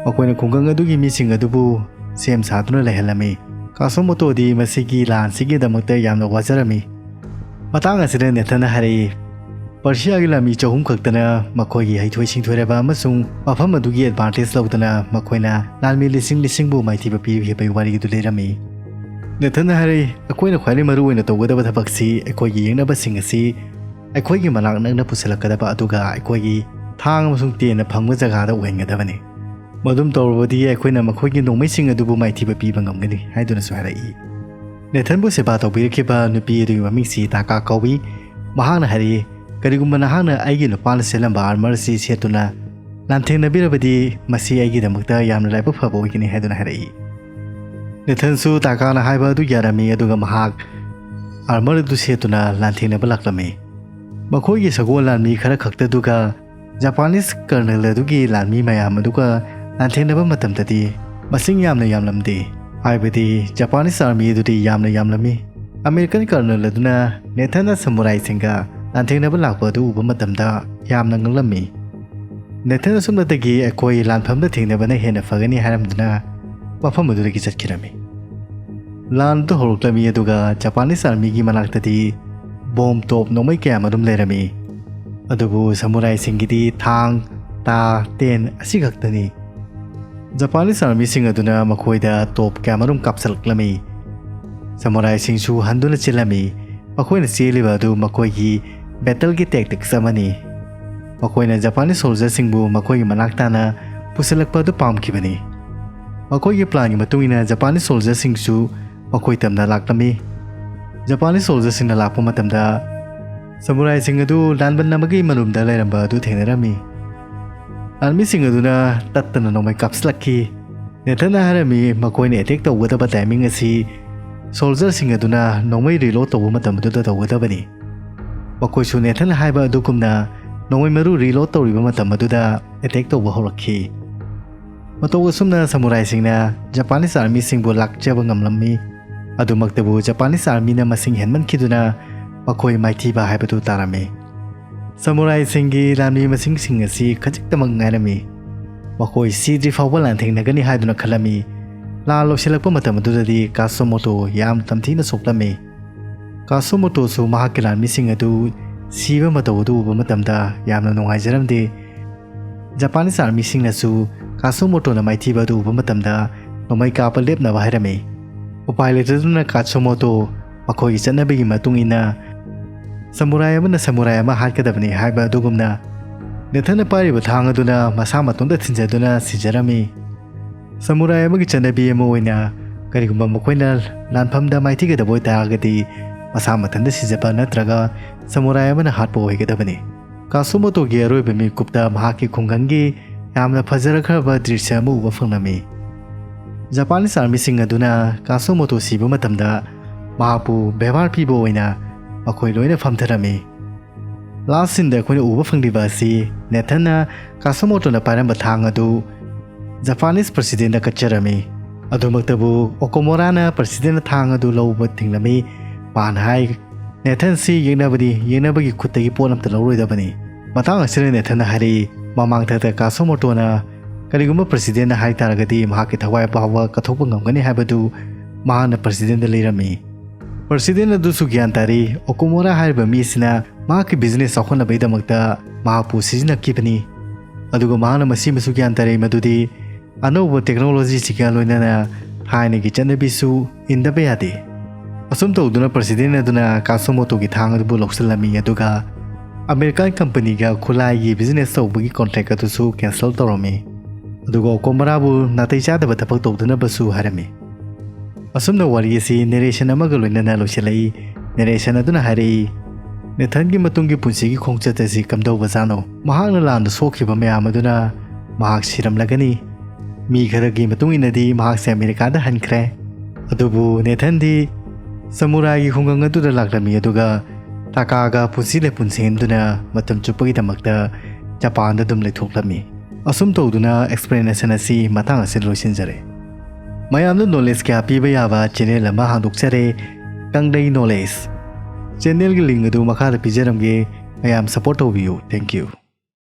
ꯃꯈꯣꯏꯅ ꯈꯨꯡꯒꯪ ꯑꯗꯨꯒꯤ ꯃꯤꯁꯤꯡ ꯑꯗꯨꯕꯨ ꯁꯦꯝ ꯁꯥꯗꯨꯅ ꯂꯩꯍꯜꯂꯝꯃꯤ꯫ ꯀꯥꯁꯣꯃꯣꯇꯣꯗꯤ ꯃꯁꯤꯒꯤ ꯂꯥꯟꯁꯤꯒꯤꯗꯃꯛꯇ ꯌꯥꯝꯅ ꯋꯥꯖꯔꯝꯃꯤ꯫ ꯃꯇꯥꯡ ꯑꯁꯤꯗ ꯅꯦꯊꯟꯅ ꯍꯥꯏꯔꯛꯏ, "ꯄꯔꯁꯤꯌꯥꯒꯤ ꯂꯥꯟꯃꯤ ꯆꯍꯨꯝ ꯈꯛꯇꯅ ꯃꯈꯣꯏꯒꯤ ꯍꯩꯊꯣꯏ ꯁꯤꯡꯊꯣꯏꯔꯕ ꯑꯃꯁꯨꯡ ꯃꯐꯝ ꯑꯗꯨꯒꯤ ꯑꯦꯗꯚꯥꯟꯇꯦꯖ ꯂꯧꯗꯨꯅ ꯃꯈꯣꯏꯅ ꯂꯥꯟꯃꯤ ꯂꯤꯁꯤꯡ ꯂꯤꯁꯤꯡꯕꯨ ꯃꯥꯏꯊꯤꯕ ꯄꯤꯈꯤꯕꯒꯤ ꯋꯥꯔꯤꯗꯨ ꯂꯩꯔꯝꯃꯤ"꯫ ꯅꯦꯊꯟꯅ ꯍꯥꯏꯔꯛꯏ, "ꯑꯩꯈꯣꯏꯅ ꯈ꯭ꯋꯥꯏꯗꯒꯤ ꯃꯔꯨ ꯑꯣꯏꯅ ꯇꯧꯒꯗꯕ ꯊꯕꯛꯁꯤ ꯑꯩꯈꯣꯏꯒꯤ ꯌꯦꯛꯅꯕꯁꯤꯡ ꯑꯁꯤ ꯑꯩꯈꯣꯏꯒꯤ ꯃꯅꯥꯛ ꯅꯛꯅ ꯄꯨꯁꯤꯜꯂꯛꯀꯗꯕ ꯑꯗꯨꯒ ꯑꯩꯈꯣꯏꯒꯤ ꯊꯥꯡ ꯑꯃꯁꯨꯡ ꯇꯦꯟꯅ ꯐꯪꯕ ꯖꯒꯥꯗ ꯑꯣꯏꯍꯟꯒꯗꯕꯅꯤ꯫ ꯃꯗꯨꯝ ꯇꯧꯔꯕꯗꯤ ꯑꯩꯈꯣꯏꯅ ꯃꯈꯣꯏꯒꯤ ꯅꯣꯡꯃꯩꯁꯤꯡ ꯑꯗꯨꯕꯨ ꯃꯥꯏꯊꯤꯕ ꯄꯤꯕ ꯉꯝꯒꯅꯤ" ꯍꯥꯏꯗꯨꯅꯁꯨ ꯍꯥꯏꯔꯛꯏ꯫ ꯅꯦꯊꯟꯕꯨ ꯁꯦꯕꯥ ꯇꯧꯕꯤꯔꯛꯈꯤꯕ ꯅꯨꯄꯤ ꯑꯗꯨꯒꯤ ꯃꯃꯤꯡꯁꯤ ꯇꯥꯀꯥ ꯀꯧꯏ꯫ ꯃꯍꯥꯛꯅ ꯍꯥꯏꯔꯛꯏ, "ꯀꯔꯤꯒꯨꯝꯕ ꯅꯍꯥꯛꯅ ꯑꯩꯒꯤ ꯅꯨꯄꯥꯅ ꯁꯦꯠꯂꯝꯕ ꯑꯥꯔꯃꯔ ꯑꯁꯤ ꯁꯦꯠꯇꯨꯅ ꯂꯥꯟꯊꯦꯡꯅꯕꯤꯔꯕꯗꯤ, ꯃꯁꯤ ꯑꯩꯒꯤꯗꯃꯛꯇ ꯌꯥꯝꯅ ꯂꯥꯏꯕꯛ ꯐꯕ ꯑꯣꯏꯒꯅꯤ" ꯍꯥꯏꯗꯨꯅ ꯍꯥꯏꯔꯛꯏ꯫ ꯅꯦꯊꯟꯁꯨ ꯇꯥꯀꯥꯅ ꯍꯥꯏꯕ ꯑꯗꯨ ꯌꯥꯔꯝꯃꯤ, ꯑꯗꯨꯒ ꯃꯍꯥꯛ ꯑꯥꯔꯃꯔ ꯑꯗꯨ ꯁꯦꯠꯇꯨꯅ ꯂꯥꯟꯊꯦꯡꯅꯕ ꯂꯥꯛꯂꯝꯃꯤ꯫ ꯃꯈꯣꯏꯒꯤ ꯁꯒꯣꯜ ꯂꯥꯟꯃꯤ ꯈꯔ ꯈꯛꯇꯗꯨꯒ ꯖꯄꯥꯅꯤꯁ ꯀꯔꯅꯦꯜ ꯑꯗꯨꯒꯤ ꯂꯥꯟꯃꯤ ꯃꯌꯥꯝ ꯑꯗꯨꯒ ꯂꯥꯟꯊꯦꯡꯅꯕ ꯃꯇꯝꯗꯗꯤ ꯃꯁꯤꯡ ꯌꯥꯝꯅ ꯌꯥꯝꯂꯝꯗꯦ꯫ ꯍꯥꯏꯕꯗꯤ ꯖꯄꯥꯅꯤꯁ ꯑꯥꯔꯃꯤ ꯑꯗꯨꯗꯤ ꯌꯥꯝꯅ ꯌꯥꯝꯂꯝꯃꯤ꯫ ꯑꯃꯦꯔꯤꯀꯟ ꯀꯔꯅꯦꯜ ꯑꯗꯨꯅ ꯅꯦꯊꯟꯅ ꯁꯃꯨꯔꯥꯏꯁꯤꯡꯒ ꯂꯥꯟꯊꯦꯡꯅꯕ ꯂꯥꯛꯄ ꯑꯗꯨ ꯎꯕ ꯃꯇꯝꯗ ꯌꯥꯝꯅ ꯉꯛꯂꯝꯃꯤ꯫ ꯅꯦꯊꯟ ꯑꯁꯨꯝꯅꯇꯒꯤ "ꯑꯩꯈꯣꯏ ꯂꯥꯟꯐꯝꯗ ꯊꯦꯡꯅꯕꯅ ꯍꯦꯟꯅ ꯐꯒꯅꯤ" ꯍꯥꯏꯔꯝꯗꯨꯅ ꯃꯐꯝ ꯑꯗꯨꯗꯒꯤ ꯆꯠꯈꯤꯔꯝꯃꯤ꯫ ꯂꯥꯟ ꯑꯗꯨ ꯍꯧꯔꯛꯂꯝꯃꯤ, ꯑꯗꯨꯒ ꯖꯄꯥꯅꯤꯁ ꯑꯥꯔꯃꯤꯒꯤ ꯃꯅꯥꯛꯇꯗꯤ ꯕꯣꯝ, ꯇꯣꯞ, ꯅꯣꯡꯃꯩ ꯀꯌꯥ ꯑꯃꯔꯣꯝ ꯂꯩꯔꯝꯃꯤ꯫ ꯑꯗꯨꯕꯨ ꯁꯃꯨꯔꯥꯏꯁꯤꯡꯒꯤꯗꯤ ꯊꯥꯡ, ꯇꯥ, ꯇꯦꯟ ꯑꯁꯤꯈꯛꯇꯅꯤ꯫ ꯖꯄꯥꯅꯤꯁ ꯑꯥꯔꯃꯤꯁꯤꯡ ꯑꯗꯨꯅ ꯃꯈꯣꯏꯗ ꯇꯣꯞ ꯀꯌꯥ ꯑꯃꯔꯣꯝ ꯀꯥꯞꯁꯤꯜꯂꯛꯂꯝꯃꯤ꯫ ꯁꯃꯨꯔꯥꯏꯁꯤꯡꯁꯨ ꯍꯟꯗꯨꯅ ꯆꯦꯜꯂꯝꯃꯤ꯫ ꯃꯈꯣꯏꯅ ꯆꯦꯜꯂꯤꯕ ꯑꯗꯨ ꯃꯈꯣꯏꯒꯤ ꯕꯦꯇꯜꯒꯤ ꯇꯦꯛꯇꯤꯛꯁ ꯑꯃꯅꯤ꯫ ꯃꯈꯣꯏꯅ ꯖꯄꯥꯅꯤꯁ ꯁꯣꯜꯖꯔꯁꯤꯡꯕꯨ ꯃꯈꯣꯏꯒꯤ ꯃꯅꯥꯛ ꯇꯥꯅ ꯄꯨꯁꯤꯜꯂꯛꯄ ꯑꯗꯨ ꯄꯥꯝꯈꯤꯕꯅꯤ꯫ ꯃꯈꯣꯏꯒꯤ ꯄ꯭ꯂꯥꯟꯒꯤ ꯃꯇꯨꯡ ꯏꯟꯅ ꯖꯄꯥꯅꯤꯁ ꯁꯣꯜꯖꯔꯁꯤꯡꯁꯨ ꯃꯈꯣꯏ ꯇꯝꯅ ꯂꯥꯛꯂꯝꯃꯤ꯫ ꯖꯄꯥꯅꯤꯁ ꯁꯣꯜꯖꯔꯁꯤꯡꯅ ꯂꯥꯛꯄ ꯃꯇꯝꯗ ꯁꯃꯨꯔꯥꯏꯁꯤꯡ ꯑꯗꯨ ꯂꯥꯟꯕꯟ ꯑꯃꯒꯤ ꯃꯅꯨꯡꯗ ꯂꯩꯔꯝꯕ ꯑꯗꯨ ꯊꯦꯡꯅꯔꯝꯃꯤ꯫ ꯂꯥꯟꯃꯤꯁꯤꯡ ꯑꯗꯨꯅ ꯇꯠꯇꯅ ꯅꯣꯡꯃꯩ ꯀꯥꯞꯁꯤꯜꯂꯛꯈꯤ꯫ ꯅꯦꯊꯟꯅ ꯍꯥꯏꯔꯝꯃꯤ, ꯃꯈꯣꯏꯅ ꯑꯦꯇꯦꯛ ꯇꯧꯒꯗꯕ ꯇꯥꯏꯃꯤꯡ ꯑꯁꯤ ꯁꯣꯜꯖꯔꯁꯤꯡ ꯑꯗꯨꯅ ꯅꯣꯡꯃꯩ ꯔꯤꯂꯣꯗ ꯇꯧꯕ ꯃꯇꯝ ꯑꯗꯨꯗ ꯇꯧꯒꯗꯕꯅꯤ꯫ ꯃꯈꯣꯏꯁꯨ ꯅꯦꯊꯟꯅ ꯍꯥꯏꯕ ꯑꯗꯨꯒꯨꯝꯅ ꯅꯣꯡꯃꯩ ꯃꯔꯨ ꯔꯤꯂꯣꯗ ꯇꯧꯔꯤꯕ ꯃꯇꯝ ꯑꯗꯨꯗ ꯑꯦꯇꯦꯛ ꯇꯧꯕ ꯍꯧꯔꯛꯈꯤ꯫ ꯃꯇꯧ ꯑꯁꯨꯝꯅ ꯁꯃꯨꯔꯥꯏꯁꯤꯡꯅ ꯖꯄꯥꯅꯤꯁ ꯑꯥꯔꯃꯤꯁꯤꯡꯕꯨ ꯂꯥꯛꯆꯕ ꯉꯝꯂꯝꯃꯤ꯫ ꯑꯗꯨꯃꯛꯇꯕꯨ ꯖꯄꯥꯅꯤꯁ ꯑꯥꯔꯃꯤꯅ ꯃꯁꯤꯡ ꯍꯦꯟꯃꯟꯈꯤꯗꯨꯅ ꯃꯈꯣꯏ ꯃꯥꯏꯊꯤꯕ ꯍꯥꯏꯕꯗꯨ ꯇꯥꯔꯝꯃꯤ꯫ ꯁꯃꯨꯔꯥꯏꯁꯤꯡꯒꯤ ꯂꯥꯟꯃꯤ ꯃꯁꯤꯡꯁꯤꯡ ꯑꯁꯤ ꯈꯖꯤꯛꯇꯃꯛ ꯉꯥꯏꯔꯝꯃꯤ꯫ ꯃꯈꯣꯏ ꯁꯤꯗ꯭ꯔꯤ ꯐꯥꯎꯕ ꯂꯥꯟꯊꯦꯡꯅꯒꯅꯤ ꯍꯥꯏꯗꯨꯅ ꯈꯜꯂꯝꯃꯤ꯫ ꯂꯥꯟ ꯂꯣꯏꯁꯤꯜꯂꯛꯄ ꯃꯇꯝ ꯑꯗꯨꯗꯗꯤ ꯀꯥꯁꯣꯃꯣꯇꯣ ꯌꯥꯝꯅ ꯇꯝꯊꯤꯅ ꯁꯣꯛꯂꯝꯃꯤ꯫ ꯀꯥꯁꯣꯃꯣꯇꯣꯁꯨ ꯃꯍꯥꯛꯀꯤ ꯂꯥꯟꯃꯤꯁꯤꯡ ꯑꯗꯨ ꯁꯤꯕ ꯃꯇꯧ ꯑꯗꯨ ꯎꯕ ꯃꯇꯝꯗ ꯌꯥꯝꯅ ꯅꯨꯡꯉꯥꯏꯖꯔꯝꯗꯦ꯫ ꯖꯄꯥꯅꯤꯁ ꯑꯥꯔꯃꯤꯁꯤꯡꯅꯁꯨ ꯀꯥꯁꯣꯃꯣꯇꯣꯅ ꯃꯥꯏꯊꯤꯕ ꯑꯗꯨ ꯎꯕ ꯃꯇꯝꯗ ꯅꯣꯡꯃꯩ ꯀꯥꯞꯄ ꯂꯦꯞꯅꯕ ꯍꯥꯏꯔꯝꯃꯤ꯫ ꯎꯄꯥꯏ ꯂꯩꯇꯗꯨꯅ ꯀꯥꯁꯣꯃꯣꯇꯣ ꯃꯈꯣꯏꯒꯤ ꯆꯠꯅꯕꯤꯒꯤ ꯃꯇꯨꯡ ꯏꯟꯅ ꯁꯃꯨꯔꯥꯏ ꯑꯃꯅ ꯁꯃꯨꯔꯥꯏ ꯑꯃ ꯍꯥꯠꯀꯗꯕꯅꯤ ꯍꯥꯏꯕ ꯑꯗꯨꯒꯨꯝꯅ ꯅꯦꯊꯟꯅ ꯄꯥꯏꯔꯤꯕ ꯊꯥꯡ ꯑꯗꯨꯅ ꯃꯁꯥ ꯃꯇꯣꯝꯇ ꯊꯤꯟꯖꯗꯨꯅ ꯁꯤꯖꯔꯝꯃꯤ꯫ ꯁꯃꯨꯔꯥꯏ ꯑꯃꯒꯤ ꯆꯠꯅꯕꯤ ꯑꯃ ꯑꯣꯏꯅ ꯀꯔꯤꯒꯨꯝꯕ ꯃꯈꯣꯏꯅ ꯂꯥꯟꯐꯝꯗ ꯃꯥꯏꯊꯤꯒꯗꯕ ꯑꯣꯏꯇꯥꯔꯒꯗꯤ ꯃꯁꯥ ꯃꯊꯟꯇ ꯁꯤꯖꯕ ꯅꯠꯇ꯭ꯔꯒ ꯁꯃꯨꯔꯥꯏ ꯑꯃꯅ ꯍꯥꯠꯄ ꯑꯣꯏꯒꯗꯕꯅꯤ꯫ ꯀꯥꯁꯨꯃꯣꯇꯣꯒꯤ ꯑꯔꯣꯏꯕ ꯃꯤꯀꯨꯞꯇ ꯃꯍꯥꯛꯀꯤ ꯈꯨꯡꯒꯪꯒꯤ ꯌꯥꯝꯅ ꯐꯖꯔꯈ꯭ꯔꯕ ꯗ꯭ꯔꯤꯁ꯭ꯌ ꯑꯃ ꯎꯕ ꯐꯪꯂꯝꯃꯤ꯫ ꯖꯄꯥꯅꯤꯁ ꯑꯥꯔꯃꯤꯁꯤꯡ ꯑꯗꯨꯅ ꯀꯥꯁꯨꯃꯣꯇꯣ ꯁꯤꯕ ꯃꯇꯝꯗ ꯃꯍꯥꯛꯄꯨ ꯕꯦꯕꯥꯔ ꯄꯤꯕ ꯑꯣꯏꯅ ꯃꯈꯣꯏ ꯂꯣꯏꯅ ꯐꯝꯊꯔꯝꯃꯤ꯫ ꯂꯥꯁ ꯁꯤꯟꯗ ꯑꯩꯈꯣꯏꯅ ꯎꯕ ꯐꯪꯂꯤꯕ ꯑꯁꯤ ꯅꯦꯊꯟꯅ ꯀꯥꯁꯨꯃꯣꯇꯣꯅ ꯄꯥꯏꯔꯝꯕ ꯊꯥꯡ ꯑꯗꯨ ꯖꯄꯥꯅꯤꯁ ꯄ꯭ꯔꯁꯤꯗꯦꯟꯗ ꯀꯠꯆꯔꯝꯃꯤ꯫ ꯑꯗꯨꯃꯛꯇꯕꯨ ꯑꯣꯀꯣꯃꯣꯔꯥꯅ ꯄ꯭ꯔꯁꯤꯗꯦꯟꯅ ꯊꯥꯡ ꯑꯗꯨ ꯂꯧꯕ ꯊꯤꯡꯂꯝꯃꯤ꯫ ꯃꯥꯅ ꯍꯥꯏ, "ꯅꯦꯊꯟꯁꯤ ꯌꯦꯛꯅꯕꯅꯤ, ꯌꯦꯛꯅꯕꯒꯤ ꯈꯨꯠꯇꯒꯤ ꯄꯣꯠ ꯑꯝꯇ ꯂꯧꯔꯣꯏꯗꯕꯅꯤ꯫" ꯃꯇꯥꯡ ꯑꯁꯤꯗ ꯅꯦꯊꯟꯅ ꯍꯥꯏꯔꯛꯏ, ꯃꯃꯥꯡꯊꯛꯇ ꯀꯥꯁꯨꯃꯣꯇꯣꯅ ꯀꯔꯤꯒꯨꯝꯕ ꯄ꯭ꯔꯁꯤꯗꯦꯟꯅ ꯍꯥꯏ ꯇꯥꯔꯒꯗꯤ ꯃꯍꯥꯛꯀꯤ ꯊꯋꯥꯏ ꯐꯥꯎꯕ ꯀꯠꯊꯣꯛꯄ ꯉꯝꯒꯅꯤ ꯍꯥꯏꯕꯗꯨ ꯃꯍꯥꯛꯅ ꯄ꯭ꯔꯁꯤꯗꯦꯟꯗ ꯂꯤꯔꯝꯃꯤ꯫ ꯄ꯭ꯔꯁꯤꯗꯦꯟ ꯑꯗꯨꯁꯨ ꯒ꯭ꯌꯥꯟ ꯇꯥꯔꯤ, ꯑꯣꯀꯨꯃꯨꯔꯥ ꯍꯥꯏꯔꯤꯕ ꯃꯤꯁꯤꯅ ꯃꯍꯥꯛꯀꯤ ꯕꯤꯖꯤꯅꯦꯁ ꯆꯥꯎꯈꯠꯅꯕꯒꯤꯗꯃꯛꯇ ꯃꯍꯥꯛꯄꯨ ꯁꯤꯖꯤꯟꯅꯈꯤꯕꯅꯤ꯫ ꯑꯗꯨꯒ ꯃꯍꯥꯛꯅ ꯃꯁꯤꯃꯁꯨ ꯒ꯭ꯌꯥꯟ ꯇꯥꯔꯤ ꯃꯗꯨꯗꯤ ꯑꯅꯧꯕ ꯇꯦꯛꯅꯣꯂꯣꯖꯤꯁꯤꯒ ꯂꯣꯏꯅꯅ ꯊꯥꯏꯅꯒꯤ ꯆꯠꯅꯕꯤꯁꯨ ꯏꯟꯗꯕ ꯌꯥꯗꯦ꯫ ꯑꯁꯨꯝ ꯇꯧꯗꯨꯅ ꯄ꯭ꯔꯁꯤꯗꯦꯟ ꯑꯗꯨꯅ ꯀꯥꯁꯨꯃꯣꯇꯣꯒꯤ ꯊꯥꯡ ꯑꯗꯨꯕꯨ ꯂꯧꯁꯤꯜꯂꯝꯃꯤ, ꯑꯗꯨꯒ ꯑꯃꯦꯔꯤꯀꯥꯟ ꯀꯝꯄꯅꯤꯒ ꯈꯨꯠꯂꯥꯏꯒꯤ ꯕꯤꯖꯤꯅꯦꯁ ꯇꯧꯕꯒꯤ ꯀꯣꯟꯇ꯭ꯔꯦꯛ ꯑꯗꯨꯁꯨ ꯀꯦꯟꯁꯦꯜ ꯇꯧꯔꯝꯃꯤ꯫ ꯑꯗꯨꯒ ꯑꯣꯀꯣꯃꯔꯥꯕꯨ ꯅꯥꯇꯩ ꯆꯥꯗꯕ ꯊꯕꯛ ꯇꯧꯗꯅꯕꯁꯨ ꯍꯥꯏꯔꯝꯃꯤ꯫ ꯑꯁꯨꯝꯅ ꯋꯥꯔꯤ ꯑꯁꯤ ꯅꯦꯔꯦꯁꯟ ꯑꯃꯒ ꯂꯣꯏꯅꯅ ꯂꯣꯏꯁꯤꯜꯂꯛꯏ꯫ ꯅꯦꯔꯦꯁꯟ ꯑꯗꯨꯅ ꯍꯥꯏꯔꯛꯏ, ꯅꯦꯊꯟꯒꯤ ꯃꯇꯨꯡꯒꯤ ꯄꯨꯟꯁꯤꯒꯤ ꯈꯣꯡꯆꯠ ꯑꯁꯤ ꯀꯝꯗꯧꯕꯖꯥꯠꯅꯣ? ꯃꯍꯥꯛꯅ ꯂꯥꯟꯗ ꯁꯣꯛꯈꯤꯕ ꯃꯌꯥꯝ ꯑꯗꯨꯅ ꯃꯍꯥꯛ ꯁꯤꯔꯝꯂꯒꯅꯤ꯫ ꯃꯤ ꯈꯔꯒꯤ ꯃꯇꯨꯡ ꯏꯟꯅꯗꯤ ꯃꯍꯥꯛꯁꯦ ꯑꯃꯦꯔꯤꯀꯥꯗ ꯍꯟꯈ꯭ꯔꯦ꯫ ꯑꯗꯨꯕꯨ ꯅꯦꯊꯟꯗꯤ ꯁꯃꯨꯔꯥꯏꯒꯤ ꯈꯨꯡꯒꯪ ꯑꯗꯨꯗ ꯂꯥꯛꯂꯝꯃꯤ, ꯑꯗꯨꯒ ꯇꯥꯀꯥꯒ ꯄꯨꯟꯁꯤ ꯂꯦꯞꯄꯨꯟ ꯁꯦꯝꯗꯨꯅ ꯃꯇꯝ ꯆꯨꯞꯄꯒꯤꯗꯃꯛꯇ ꯖꯄꯥꯟꯗ ꯑꯗꯨꯝ ꯂꯩꯊꯣꯛꯂꯝꯃꯤ꯫ ꯑꯁꯨꯝ ꯇꯧꯗꯨꯅ explanation ꯑꯁꯤ ꯃꯇꯥꯡ ꯑꯁꯤꯗ ꯂꯣꯏꯁꯤꯟꯖꯔꯦ꯫ ꯃꯌꯥꯝꯗ knowledge ꯀꯌꯥ ꯄꯤꯕ ꯌꯥꯕ channel ꯑꯃ ꯍꯥꯡꯗꯣꯛꯆꯔꯦ, ꯀꯪꯂꯩ knowledge꯫ Channelꯒꯤ link ꯑꯗꯨ ꯃꯈꯥꯗ ꯄꯤꯖꯔꯝꯒꯦ꯫ ꯃꯌꯥꯝ support ꯇꯧꯕꯤꯌꯨ꯫ Thank you꯫